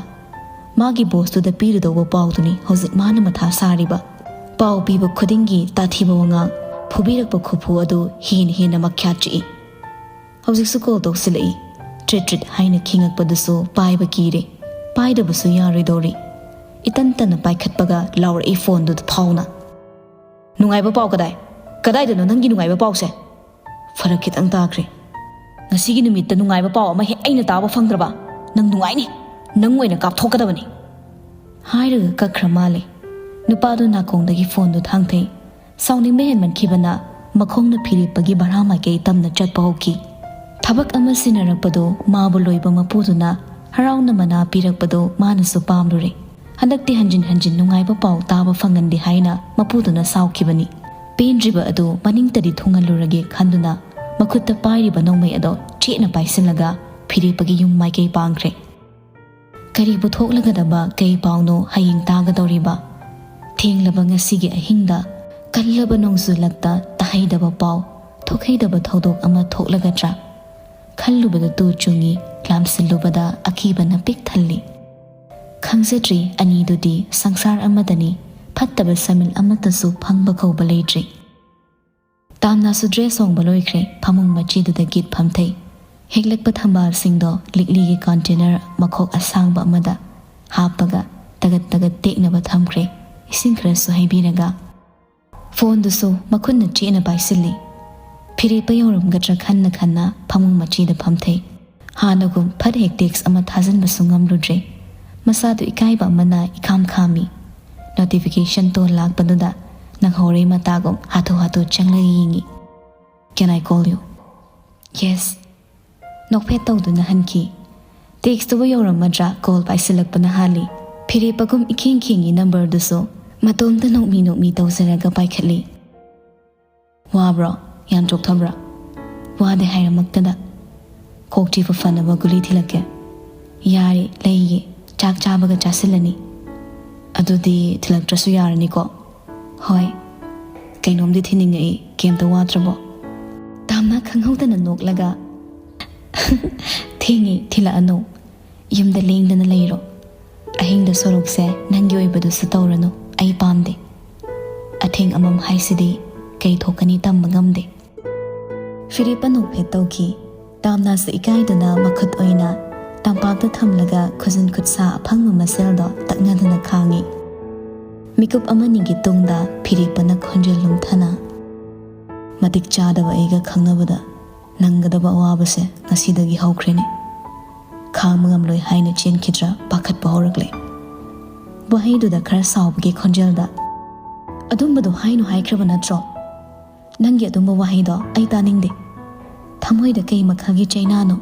ꯃꯥꯒꯤ ꯕꯣꯁꯇꯨꯗ ꯄꯤꯔꯨꯗꯧꯕ ꯄꯥꯎꯗꯨꯅꯤ ꯍꯧꯖꯤꯛ ꯃꯥꯅ ꯃꯊꯥ ꯁꯥꯔꯤꯕ꯫ ꯄꯥꯎ ꯄꯤꯕ ꯈꯨꯗꯤꯡꯒꯤ ꯇꯥꯊꯤꯕ ꯋꯥꯉꯥꯡ, ꯐꯨꯕꯤꯔꯛꯄ ꯈꯨꯐꯨ ꯑꯗꯨ ꯍꯦꯟꯅ ꯍꯦꯟꯅ ꯃꯈ꯭ꯌꯥꯠ ꯆꯤꯛꯏ꯫ ꯍꯧꯖꯤꯛꯁꯨ ꯀꯣꯜ ꯇꯧꯁꯤꯜꯂꯛꯏ꯫ ꯇ꯭ꯔꯤꯠ ꯇ꯭ꯔꯤꯠ ꯍꯥꯏꯅ ꯈꯤꯡꯉꯛꯄꯗꯨꯁꯨ ꯄꯥꯏꯕ ꯀꯤꯔꯦ꯫ ꯄꯥꯏꯗꯕꯁꯨ ꯌꯥꯔꯣꯏꯗꯧꯔꯤ꯫ ꯏꯇꯟ ꯇꯟꯅ ꯄꯥꯏꯈꯠꯄꯒ ꯂꯥꯎꯔꯛꯏ ꯐꯣꯟꯗꯨꯗ ꯊꯥꯎꯅ꯫ "ꯅꯨꯡꯉꯥꯏꯕ ꯄꯥꯎ ꯀꯗꯥꯏ? ꯀꯗꯥꯏꯗꯅꯣ ꯅꯪꯒꯤ ꯅꯨꯡꯉꯥꯏꯕ ꯄꯥꯎꯁꯦ?" ꯐꯔꯛ ꯈꯤꯇꯪ ꯇꯥꯈ꯭ꯔꯦ꯫ "ꯉꯁꯤꯒꯤ ꯅꯨꯃꯤꯠꯇ ꯅꯨꯡꯉꯥꯏꯕ ꯄꯥꯎ ꯑꯃ ꯍꯦꯛ ꯑꯩꯅ ꯇꯥꯕ ꯐꯪꯗ꯭ꯔꯕ? ꯅꯪ ꯅꯨꯡꯉꯥꯏꯅꯤ꯫ ꯅꯪ ꯑꯣꯏꯅ ꯀꯥꯞꯊꯣꯛꯀꯗꯕꯅꯤ," ꯍꯥꯏꯔꯒ ꯀꯛꯈ꯭ꯔ ꯃꯥꯜꯂꯦ꯫ ꯅꯨꯄꯥꯗꯨ ꯅꯥꯀꯣꯡꯗꯒꯤ ꯐꯣꯟꯗꯨ ꯊꯥꯡꯊꯩ꯫ ꯁꯥꯎꯅꯤꯡꯕ ꯍꯦꯟꯃꯟꯈꯤꯕꯅ ꯃꯈꯣꯡꯅ ꯐꯤꯔꯦꯞꯄꯒꯤ ꯚꯔꯥ ꯃꯥꯏꯀꯩ ꯇꯝꯅ ꯆꯠꯄ ꯍꯧꯈꯤ꯫ ꯊꯕꯛ ꯑꯃ ꯁꯤꯟꯅꯔꯛꯄꯗꯨ ꯃꯥꯕꯨ ꯂꯣꯏꯕ ꯃꯄꯨꯗꯨꯅ ꯍꯔꯥꯎꯅ ꯃꯅꯥ ꯄꯤꯔꯛꯄꯗꯨ ꯃꯥꯅꯁꯨ ꯄꯥꯝꯂꯨꯔꯦ꯫ ꯍꯟꯗꯛꯇꯤ ꯍꯟꯖꯤꯟ ꯍꯟꯖꯤꯟ ꯅꯨꯡꯉꯥꯏꯕ ꯄꯥꯎ ꯇꯥꯕ ꯐꯪꯍꯟꯗꯦ ꯍꯥꯏꯅ ꯃꯄꯨꯗꯨꯅ ꯁꯥꯎꯈꯤꯕꯅꯤ꯫ ꯄꯦꯟꯗ꯭ꯔꯤꯕ ꯑꯗꯨ ꯃꯅꯤꯡꯇꯗꯤ ꯊꯨꯡꯍꯜꯂꯨꯔꯒꯦ ꯈꯟꯗꯨꯅ ꯃꯈꯨꯠꯇ ꯄꯥꯏꯔꯤꯕ ꯅꯣꯡꯃꯩ ꯑꯗꯣ ꯆꯦꯠꯅ ꯄꯥꯏꯁꯤꯜꯂꯒ ꯐꯤꯔꯦꯞꯄꯒꯤ ꯌꯨꯝ ꯃꯥꯏꯀꯩ ꯄꯥꯡꯈ꯭ꯔꯦ꯫ ꯀꯔꯤꯕꯨ ꯊꯣꯛꯂꯒꯗꯕ ꯀꯩ ꯄꯥꯎꯅꯣ ꯍꯌꯦꯡ ꯇꯥꯒꯗꯧꯔꯤꯕ? ꯊꯦꯡꯂꯕ ꯉꯁꯤꯒꯤ ꯑꯍꯤꯡꯗ ꯀꯜꯂꯕ ꯅꯣꯡꯖꯨꯂꯛꯇ ꯇꯥꯍꯩꯗꯕ ꯄꯥꯎ, ꯊꯣꯛꯍꯩꯗꯕ ꯊꯧꯗꯣꯛ ꯑꯃ ꯊꯣꯛꯂꯒꯗ꯭ꯔꯥ? ꯈꯜꯂꯨꯕꯗ ꯇꯨ ꯆꯨꯡꯏ, ꯂꯥꯝꯁꯤꯜꯂꯨꯕꯗ ꯑꯀꯤꯕꯅ ꯄꯤꯛ ꯊꯜꯂꯤ꯫ ꯈꯪꯖꯗ꯭ꯔꯤ ꯑꯅꯤꯗꯨꯗꯤ ꯁꯪꯁꯥꯔ ꯑꯃꯗꯅꯤ, ꯐꯠꯇꯕ ꯁꯃꯤꯜ ꯑꯃꯠꯇꯁꯨ ꯐꯪꯕ ꯀꯧꯕ ꯂꯩꯇ꯭ꯔꯤ꯫ ꯇꯥꯝꯅꯥꯁꯨ ꯗ꯭ꯔꯦꯁ ꯍꯣꯡꯕ ꯂꯣꯏꯈ꯭ꯔꯦ, ꯐꯃꯨꯡ ꯃꯆꯤꯗꯨꯗ ꯒꯤꯠ ꯐꯝꯊꯩ꯫ ꯍꯦꯛꯂꯛꯄ ꯊꯝꯕꯥꯜꯁꯤꯡꯗꯣ ꯂꯤꯛꯂꯤꯒꯤ ꯀꯟꯇꯦꯅꯔ ꯃꯈꯣꯛ ꯑꯁꯥꯡꯕ ꯑꯃꯗ ꯍꯥꯞꯄꯒ ꯇꯒꯠ ꯇꯒꯠ ꯇꯦꯛꯅꯕ ꯊꯝꯈ꯭ꯔꯦ, ꯏꯁꯤꯡ ꯈꯔꯁꯨ ꯍꯩꯕꯤꯔꯒ꯫ ꯐꯣꯟꯗꯨꯁꯨ ꯃꯈꯨꯠꯅ ꯆꯦꯠꯅ ꯄꯥꯏꯁꯤꯜꯂꯤ꯫ ꯐꯤꯔꯦꯞꯄ ꯌꯧꯔꯝꯒꯗ꯭ꯔꯥ ꯈꯟꯅ ꯈꯟꯅ ꯐꯃꯨꯡ ꯃꯆꯤꯗ ꯐꯝꯊꯩ꯫ ꯍꯥꯟꯅꯒꯨꯝ ꯐꯠ ꯍꯦꯛ ꯇꯦꯛꯁ ꯑꯃ ꯊꯥꯖꯤꯟꯕꯁꯨ ꯉꯝꯂꯨꯗ꯭ꯔꯦ꯫ ꯃꯁꯥꯗꯨ ꯏꯀꯥꯏꯕ ꯑꯃꯅ ꯏꯈꯥꯝ ꯈꯥꯝꯃꯤ꯫ ꯅꯣꯇꯤꯐꯤꯀꯦꯁꯟ ꯇꯣꯟ ꯂꯥꯛꯄꯗꯨꯗ ꯅꯪꯍꯧꯔꯦ ꯃꯇꯥꯒꯨꯝ ꯍꯥꯊꯨ ꯍꯥꯊꯨ ꯆꯪꯂꯒ ꯌꯦꯡꯉꯤ꯫ "Can I call you?" "Yes." ꯅꯣꯛꯐꯦꯠ ꯇꯧꯗꯨꯅ ꯍꯟꯈꯤ꯫ ꯇꯦꯛꯁꯇꯨꯕꯨ ꯌꯧꯔꯝꯃꯗ꯭ꯔꯥ ꯀꯣꯜ ꯄꯥꯏꯁꯤꯜꯂꯛꯄꯅ ꯍꯥꯜꯂꯤ꯫ ꯐꯤꯔꯦꯞꯄꯒꯨꯝ ꯏꯈꯦꯡ ꯈꯦꯡꯉꯤ ꯅꯝꯕꯔꯗꯨꯁꯨ꯫ ꯃꯇꯣꯝꯇ ꯅꯣꯛꯃꯤ ꯅꯣꯛꯃꯤ ꯇꯧꯖꯔꯒ ꯄꯥꯏꯈꯠꯂꯤ꯫ "ꯋꯥꯕ꯭ꯔꯣ? ꯌꯥꯝ ꯆꯣꯛꯊꯕ꯭ꯔꯥ?" "ꯋꯥꯗꯦ ꯍꯥꯏꯔꯃꯛꯇꯗ꯫ ꯀꯣꯛ ꯆꯤꯛꯄ ꯐꯅꯕ ꯒꯨꯂꯤ ꯊꯤꯜꯂꯛꯀꯦ?" "ꯌꯥꯔꯦ, ꯂꯩꯌꯦ꯫ ꯆꯥꯛ ꯆꯥꯕꯒ ꯆꯥꯁꯤꯜꯂꯅꯤ꯫" "ꯑꯗꯨꯗꯤ ꯊꯤꯜꯂꯛꯇ꯭ꯔꯁꯨ ꯌꯥꯔꯅꯤꯀꯣ?" "ꯍꯣꯏ꯫ ꯀꯩꯅꯣꯝꯗꯤ ꯊꯤꯅꯤꯡꯉꯛꯏ, ꯀꯩꯝꯇ ꯋꯥꯠꯇ꯭ꯔꯕꯣ?" ꯇꯥꯝꯅ ꯈꯪꯍꯧꯗꯅ ꯅꯣꯛꯂꯒ, "ꯊꯦꯡꯉꯦ, ꯊꯤꯜꯂꯛꯑꯅꯨ꯫ ꯌꯨꯝꯗ ꯂꯦꯡꯗꯅ ꯂꯩꯔꯣ꯫ ꯑꯍꯤꯡꯗ ꯁꯣꯔꯣꯛꯁꯦ ꯅꯪꯒꯤ ꯑꯣꯏꯕꯗꯨꯁꯨ ꯇꯧꯔꯅꯨ, ꯑꯩ ꯄꯥꯝꯗꯦ꯫ ꯑꯊꯦꯡ ꯑꯃꯝ ꯍꯥꯏꯁꯤꯗꯤ ꯀꯩ ꯊꯣꯛꯀꯅꯤ ꯇꯝꯕ ꯉꯝꯗꯦ꯫" ꯐꯤꯔꯦꯞꯄ ꯅꯣꯛꯐꯦꯠ ꯇꯧꯈꯤ꯫ ꯇꯥꯝꯅꯥꯁꯨ ꯏꯀꯥꯏꯗꯨꯅ ꯃꯈꯨꯠ ꯑꯣꯏꯅ ꯇꯝꯄꯥꯛꯇ ꯊꯝꯂꯒ ꯈꯨꯖꯤꯟ ꯈꯨꯠꯁꯥ ꯑꯐꯪꯕ ꯃꯁꯦꯜꯗꯣ ꯇꯛꯅꯗꯅ ꯈꯥꯡꯉꯤ꯫ ꯃꯤꯀꯨꯞ ꯑꯃꯅꯤꯒꯤ ꯇꯨꯡꯗ ꯐꯤꯔꯦꯞꯄꯅ ꯈꯣꯟꯖꯦꯜ ꯂꯨꯝꯊꯅ, "ꯃꯇꯤꯛ ꯆꯥꯗꯕ ꯑꯩꯒ ꯈꯪꯅꯕꯗ ꯅꯪꯒꯗꯕ ꯑꯋꯥꯕꯁꯦ ꯉꯁꯤꯗꯒꯤ ꯍꯧꯈ꯭ꯔꯦꯅꯦ꯫ ꯈꯥꯡꯕ ꯉꯝꯂꯣꯏ ꯍꯥꯏꯅ ꯆꯦꯟꯈꯤꯗ꯭ꯔꯥ ꯄꯥꯈꯠꯄ ꯍꯧꯔꯛꯂꯦ꯫" ꯋꯥꯍꯩꯗꯨꯗ ꯈꯔ ꯁꯥꯎꯕꯒꯤ ꯈꯣꯟꯖꯦꯜꯗ, "ꯑꯗꯨꯝꯕꯗꯣ ꯍꯥꯏꯅꯨ ꯍꯥꯏꯈ꯭ꯔꯕ ꯅꯠꯇ꯭ꯔꯣ? ꯅꯪꯒꯤ ꯑꯗꯨꯝꯕ ꯋꯥꯍꯩꯗꯣ ꯑꯩ ꯇꯥꯅꯤꯡꯗꯦ꯫ ꯊꯃꯣꯏꯗ ꯀꯩ ꯃꯈꯜꯒꯤ ꯆꯩꯅꯥꯅꯣ?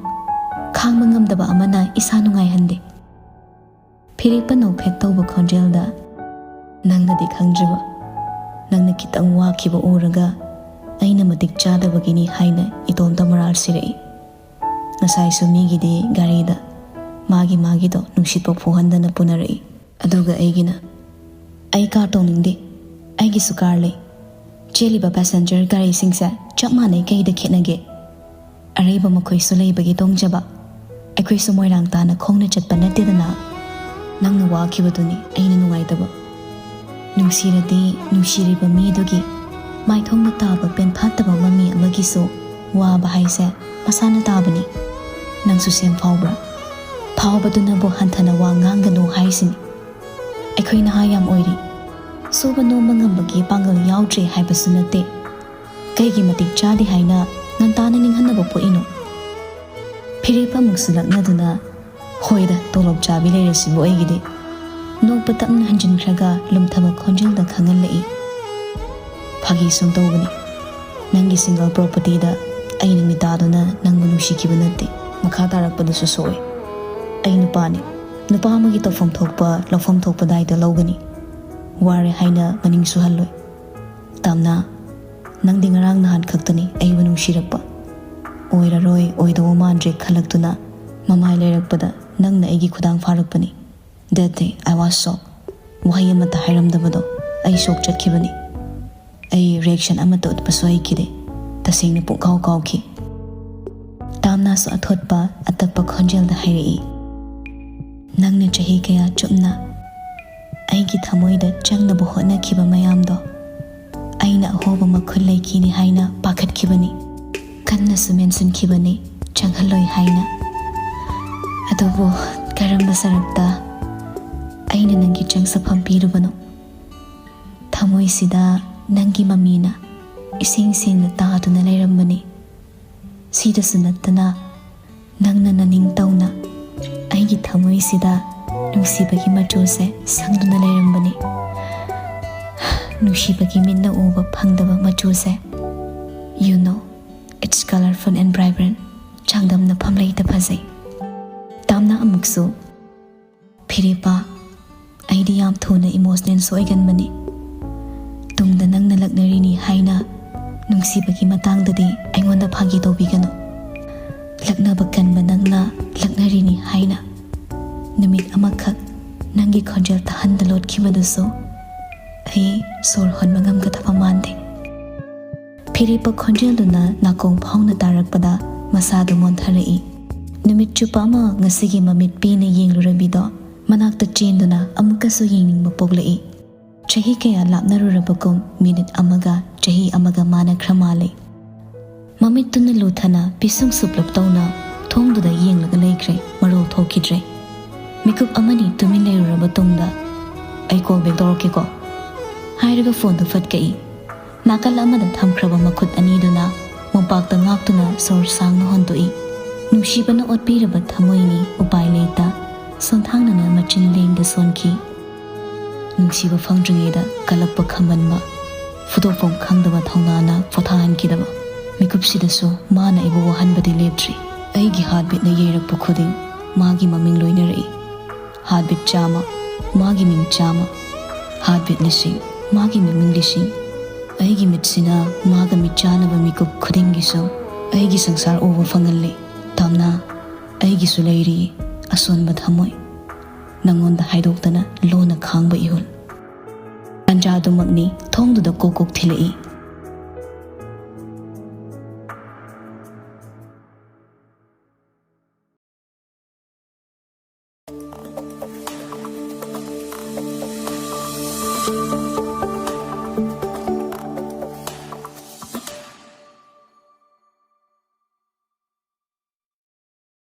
ꯈꯥꯡꯕ ꯉꯝꯗꯕ ꯑꯃꯅ ꯏꯁꯥ ꯅꯨꯡꯉꯥꯏꯍꯟꯗꯦ꯫" ꯐꯤꯔꯦꯞꯄ ꯅꯣꯛꯐꯦꯠ ꯇꯧꯕ ꯈꯣꯟꯖꯦꯜꯗ, "ꯅꯪꯅꯗꯤ ꯈꯪꯗ꯭ꯔꯤꯕ, ꯅꯪꯅ ꯈꯤꯇꯪ ꯋꯥꯈꯤꯕ ꯎꯔꯒ ꯑꯩꯅ ꯃꯇꯤꯛ ꯆꯥꯗꯕꯒꯤꯅꯤ ꯍꯥꯏꯅ ꯏꯇꯣꯝꯇ ꯃꯔꯥꯜ ꯁꯤꯔꯛꯏ꯫ ꯉꯁꯥꯏꯁꯨ ꯃꯤꯒꯤꯗꯤ ꯒꯥꯔꯤꯗ ꯃꯥꯒꯤ ꯃꯥꯒꯤꯗꯣ ꯅꯨꯡꯁꯤꯠꯄ ꯐꯨꯍꯟꯗꯅ ꯄꯨꯅꯔꯛꯏ, ꯑꯗꯨꯒ ꯑꯩꯒꯤꯅ, ꯑꯩ ꯀꯥꯔ ꯇꯣꯡꯅꯤꯡꯗꯦ, ꯑꯩꯒꯤꯁꯨ ꯀꯥꯔ ꯂꯩ꯫ ꯆꯦꯜꯂꯤꯕ ꯄꯦꯁꯦꯟꯖꯔ ꯒꯥꯔꯤꯁꯤꯡꯁꯦ ꯆꯞ ꯃꯥꯟꯅꯩ, ꯀꯩꯗ ꯈꯦꯠꯅꯒꯦ? ꯑꯔꯩꯕ ꯃꯈꯣꯏꯁꯨ ꯂꯩꯕꯒꯤ ꯇꯣꯡꯖꯕ, ꯑꯩꯈꯣꯏꯁꯨ ꯃꯣꯏꯔꯥꯡ ꯇꯥꯅ ꯈꯣꯡꯅ ꯆꯠꯄ ꯅꯠꯇꯦꯗꯅ꯫ ꯅꯪꯅ ꯋꯥꯈꯤꯕꯗꯨꯅꯤ ꯑꯩꯅ ꯅꯨꯡꯉꯥꯏꯇꯕ꯫ ꯅꯨꯡꯁꯤꯔꯗꯤ ꯅꯨꯡꯁꯤꯔꯤꯕ ꯃꯤꯗꯨꯒꯤ ꯃꯥꯏꯊꯣꯡꯗ ꯇꯥꯕ ꯄꯦꯟꯐꯥꯠꯇꯕ ꯃꯃꯤ ꯑꯃꯒꯤꯁꯨ ꯋꯥꯕ ꯍꯥꯏꯁꯦ ꯃꯁꯥꯅ ꯇꯥꯕꯅꯤ꯫ ꯅꯪꯁꯨ ꯁꯦꯝ ꯐꯥꯎꯕ꯭ꯔꯥ? ꯐꯥꯎꯕꯗꯨꯅꯕꯨ ꯍꯟꯊꯅ ꯋꯥ ꯉꯥꯡꯒꯅꯨ ꯍꯥꯏꯁꯤꯅꯤ꯫ ꯑꯩꯈꯣꯏ ꯅꯍꯥ ꯌꯥꯝ ꯑꯣꯏꯔꯤ꯫ ꯁꯨꯕ ꯅꯣꯝꯕ ꯉꯝꯕꯒꯤ ꯄꯥꯡꯒꯜ ꯌꯥꯎꯗ꯭ꯔꯦ ꯍꯥꯏꯕꯁꯨ ꯅꯠꯇꯦ꯫ ꯀꯩꯒꯤ ꯃꯇꯤꯛ ꯆꯥꯗꯦ ꯍꯥꯏꯅ ꯉꯟꯇꯥꯅ ꯅꯤꯡꯍꯟꯅꯕ ꯄꯣꯛꯏꯅꯣ?" ꯐꯤꯔꯦꯞ ꯑꯃꯨꯛꯁꯨ ꯂꯛꯅꯗꯨꯅ, "ꯍꯣꯏꯗ, ꯇꯣꯂꯣꯞ ꯆꯥꯕꯤ ꯂꯩꯔꯁꯤꯕꯨ ꯑꯩꯒꯤꯗꯤ?" ꯅꯣꯛꯄ ꯇꯞꯅ ꯍꯟꯖꯤꯟꯈ꯭ꯔꯒ ꯂꯨꯝꯊꯕ ꯈꯣꯟꯖꯦꯜꯗ ꯈꯪꯍꯜꯂꯛꯏ꯫ "ꯐꯥꯒꯤ ꯁꯨꯝ ꯇꯧꯕꯅꯤ꯫ ꯅꯪꯒꯤ ꯁꯤꯡꯒꯜ ꯄ꯭ꯔꯣꯄꯔꯇꯤꯗ ꯑꯩꯅ ꯃꯤꯇꯥꯗꯨꯅ ꯅꯪꯕꯨ ꯅꯨꯡꯁꯤꯈꯤꯕ ꯅꯠꯇꯦ꯫ ꯃꯈꯥ ꯇꯥꯔꯛꯄꯗꯁꯨ ꯁꯣꯛꯑꯣꯏ꯫ ꯑꯩ ꯅꯨꯄꯥꯅꯤ꯫ ꯅꯨꯄꯥ ꯑꯃꯒꯤ ꯇꯧꯐꯝ ꯊꯣꯛꯄ, ꯂꯧꯐꯝ ꯊꯣꯛꯄ ꯗꯥꯏꯇ ꯂꯧꯒꯅꯤ꯫ ꯋꯥꯔꯦ ꯍꯥꯏꯅ ꯃꯅꯤꯡ ꯁꯨꯍꯜꯂꯣꯏ꯫ ꯇꯥꯝꯅꯥ, ꯅꯪꯗꯤ ꯉꯔꯥꯡ ꯅꯍꯥꯟ ꯈꯛꯇꯅꯤ ꯑꯩꯕꯨ ꯅꯨꯡꯁꯤꯔꯛꯄ꯫ ꯑꯣꯏꯔꯔꯣꯏ, ꯑꯣꯏꯗꯧꯕ ꯃꯥꯟꯗ꯭ꯔꯦ ꯈꯜꯂꯛꯇꯨꯅ ꯃꯃꯥꯏ ꯂꯩꯔꯛꯄꯗ ꯅꯪꯅ ꯑꯩꯒꯤ ꯈꯨꯗꯥꯡ ꯐꯥꯔꯛꯄꯅꯤ꯫ That day I was shocked꯫ ꯋꯥꯍꯩ ꯑꯃꯠꯇ ꯍꯥꯏꯔꯝꯗꯕꯗꯣ ꯑꯩ ꯁꯣꯛ ꯆꯠꯈꯤꯕꯅꯤ꯫ ꯑꯩ ꯔꯤꯌꯦꯛꯁꯟ ꯑꯃꯠꯇ ꯎꯠꯄꯁꯨ ꯍꯩꯈꯤꯗꯦ꯫ ꯇꯁꯦꯡꯅ ꯄꯨꯡꯀꯥꯎ ꯀꯥꯎꯈꯤ꯫ ꯇꯥꯝꯅꯥꯁꯨ ꯑꯊꯣꯠꯄ, ꯑꯇꯞꯄ ꯈꯣꯟꯖꯦꯜꯗ ꯍꯥꯏꯔꯛꯏ, "ꯅꯪꯅ ꯆꯍꯤ ꯀꯌꯥ ꯆꯨꯞꯅ ꯑꯩꯒꯤ ꯊꯃꯣꯏꯗ ꯆꯪꯅꯕ ꯍꯣꯠꯅꯈꯤꯕ ꯃꯌꯥꯝꯗꯣ ꯑꯩꯅ ꯑꯍꯣꯕ ꯃꯈꯨꯜ ꯂꯩꯈꯤꯅꯤ ꯍꯥꯏꯅ ꯄꯥꯈꯠꯈꯤꯕꯅꯤ꯫ ꯀꯟꯅꯁꯨ ꯃꯦꯟꯁꯤꯟꯈꯤꯕꯅꯤ, ꯆꯪꯍꯜꯂꯣꯏ ꯍꯥꯏꯅ꯫ ꯑꯗꯨꯕꯨ ꯀꯔꯝꯕ ꯁꯔꯞꯇ ꯑꯩꯅ ꯅꯪꯒꯤ ꯆꯪꯁꯐꯝ ꯄꯤꯔꯨꯕꯅꯣ? ꯊꯃꯣꯏꯁꯤꯗ ꯅꯪꯒꯤ ꯃꯃꯤꯅ ꯏꯁꯦꯡ ꯁꯦꯡꯅ ꯇꯥꯗꯨꯅ ꯂꯩꯔꯝꯕꯅꯤ꯫ ꯁꯤꯗꯁꯨ ꯅꯠꯇꯅ ꯅꯪꯅ ꯅꯅꯤꯡꯇꯧꯅ ꯑꯩꯒꯤ ꯊꯃꯣꯏꯁꯤꯗ ꯅꯨꯡꯁꯤꯕꯒꯤ ꯃꯆꯨꯁꯦ ꯁꯪꯗꯨꯅ ꯂꯩꯔꯝꯕꯅꯤ꯫ ꯅꯨꯡꯁꯤꯕꯒꯤ ꯃꯤꯠꯅ ꯎꯕ ꯐꯪꯗꯕ ꯃꯆꯨꯁꯦ, you know, it's colorful and vibrant, ꯆꯥꯡꯗꯝꯅꯐꯝ ꯂꯩꯇ ꯐꯖꯩ꯫ ꯇꯥꯝꯅ ꯑꯃꯨꯛꯁꯨ, ꯐꯤꯔꯦꯞꯄ, ꯑꯩꯗꯤ ꯌꯥꯝ ꯊꯨꯅ ꯏꯃꯣꯁꯅꯦꯜꯁꯨ ꯑꯣꯏꯒꯟꯕꯅꯤ꯫ ꯇꯨꯡꯗ ꯅꯪꯅ ꯂꯛꯅꯔꯤꯅꯤ ꯍꯥꯏꯅ ꯅꯨꯡꯁꯤꯕꯒꯤ ꯃꯇꯥꯡꯗꯗꯤ ꯑꯩꯉꯣꯟꯗ ꯐꯥꯒꯤ ꯇꯧꯕꯤꯒꯅꯨ꯫ ꯂꯛꯅꯕ ꯀꯟꯕ ꯅꯪꯅ ꯂꯛꯅꯔꯤꯅꯤ ꯍꯥꯏꯅ ꯅꯨꯃꯤꯠ ꯑꯃꯈꯛ ꯅꯪꯒꯤ ꯈꯣꯟꯖꯦꯜ ꯇꯥꯍꯟꯗ ꯂꯣꯠꯈꯤꯕꯗꯨꯁꯨ ꯑꯩ ꯁꯣꯔ ꯍꯣꯟꯕ ꯉꯝꯒꯗꯕ ꯃꯥꯟꯗꯦ꯫ ꯐꯤꯔꯦꯞꯄ ꯈꯣꯟꯖꯦꯜꯗꯨꯅ ꯅꯥꯀꯣꯡ ꯐꯥꯎꯅ ꯇꯥꯔꯛꯄꯗ ꯃꯁꯥꯗꯨ ꯃꯣꯟꯊꯔꯛꯏ꯫ ꯅꯨꯃꯤꯠ ꯆꯨꯞꯄ ꯑꯃ ꯉꯁꯤꯒꯤ ꯃꯃꯤꯠ ꯄꯦꯟꯅ ꯌꯦꯡꯂꯨꯔꯕꯤꯗꯣ ꯃꯅꯥꯛꯇ ꯆꯦꯟꯗꯨꯅ ꯑꯃꯨꯛꯀꯁꯨ ꯌꯦꯡꯅꯤꯡꯕ ꯄꯣꯛꯂꯛꯏ꯫ ꯆꯍꯤ ꯀꯌꯥ ꯂꯥꯞꯅꯔꯨꯔꯕꯒꯨꯝ ꯃꯤꯅꯤꯠ ꯑꯃꯒ ꯆꯍꯤ ꯑꯃꯒ ꯃꯥꯟꯅꯈ꯭ꯔ ꯃꯥꯜꯂꯦ꯫ ꯃꯃꯤꯠꯇꯨꯅ ꯂꯨꯊꯅ ꯄꯤꯁꯨꯝ ꯁꯨꯞꯂꯞ ꯇꯧꯅ ꯊꯣꯡꯗꯨꯗ ꯌꯦꯡꯂꯒ ꯂꯩꯈ꯭ꯔꯦ, ꯃꯔꯣꯜ ꯊꯣꯛꯈꯤꯗ꯭ꯔꯦ꯫ ꯃꯤꯀꯨꯞ ꯑꯃꯅꯤ ꯇꯨꯃꯤꯟ ꯂꯩꯔꯨꯔꯕ ꯇꯨꯡꯗ, "ꯑꯩ ꯀꯣꯜ ꯕꯦꯛ ꯇꯧꯔꯛꯀꯦꯀꯣ," ꯍꯥꯏꯔꯒ ꯐꯣꯟꯗꯨ ꯐꯠ ꯀꯛꯏ꯫ ꯅꯥꯀꯜ ꯑꯃꯗ ꯊꯝꯈ꯭ꯔꯕ ꯃꯈꯨꯠ ꯑꯅꯤꯗꯨꯅ ꯃꯣꯝꯄꯥꯛꯇ ꯉꯥꯛꯇꯨꯅ ꯁꯣꯔ ꯁꯥꯡꯅ ꯍꯣꯟꯗꯣꯛꯏ꯫ ꯅꯨꯡꯁꯤꯕꯅ ꯑꯣꯠꯄꯤꯔꯕ ꯊꯃꯣꯏꯅꯤ ꯎꯄꯥꯏ ꯂꯩꯇ ꯁꯣꯟꯊꯥꯡꯅꯅ ꯃꯆꯤꯟ ꯂꯦꯡꯗ ꯁꯣꯟꯈꯤ꯫ ꯅꯨꯡꯁꯤꯕ ꯐꯪꯗ꯭ꯔꯤꯉꯩꯗ ꯀꯜꯂꯛꯄ ꯈꯝꯕꯟꯕ, ꯐꯨꯗꯣꯛꯐꯝ ꯈꯪꯗꯕ ꯊꯧꯅꯥꯅ ꯄꯣꯊꯥꯍꯟꯈꯤꯗꯕ꯫ ꯃꯤꯀꯨꯞꯁꯤꯗꯁꯨ ꯃꯥꯅ ꯑꯩꯕꯨ ꯋꯥꯍꯟꯕꯗꯤ ꯂꯦꯞꯇ꯭ꯔꯤ꯫ ꯑꯩꯒꯤ ꯍꯥꯔꯠꯕꯤꯠꯅ ꯌꯩꯔꯛꯄ ꯈꯨꯗꯤꯡ ꯃꯥꯒꯤ ꯃꯃꯤꯡ ꯂꯣꯏꯅꯔꯛꯏ꯫ ꯍꯥꯔꯠꯕꯤꯠ ꯆꯥꯝꯃ, ꯃꯥꯒꯤ ꯃꯤꯡ ꯆꯥꯝꯃ꯫ ꯍꯥꯔꯠꯕꯤꯠ ꯂꯤꯁꯤꯡ, ꯃꯥꯒꯤ ꯃꯃꯤꯡ ꯂꯤꯁꯤꯡ꯫ ꯑꯩꯒꯤ ꯃꯤꯠꯁꯤꯅ ꯃꯥꯒ ꯃꯤꯠ ꯆꯥꯟꯅꯕ ꯃꯤꯀꯨꯞ ꯈꯨꯗꯤꯡꯒꯤꯁꯨ ꯑꯩꯒꯤ ꯁꯪꯁꯥꯔ ꯎꯕ ꯐꯪꯍꯜꯂꯤ꯫ ꯇꯥꯝꯅ, ꯑꯩꯒꯤꯁꯨ ꯂꯩꯔꯤ ꯑꯁꯣꯟꯕ ꯊꯃꯣꯏ, ꯅꯪꯉꯣꯟꯗ ꯍꯥꯏꯗꯣꯛꯇꯅ ꯂꯣꯟꯅ ꯈꯥꯡꯕ ꯏꯍꯨꯜ꯫ ꯇꯥꯟꯖꯥꯗꯨꯃꯛꯅꯤ ꯊꯣꯡꯗꯨꯗ ꯀꯣꯛ ꯀꯣꯛ ꯊꯤꯜꯂꯛꯏ꯫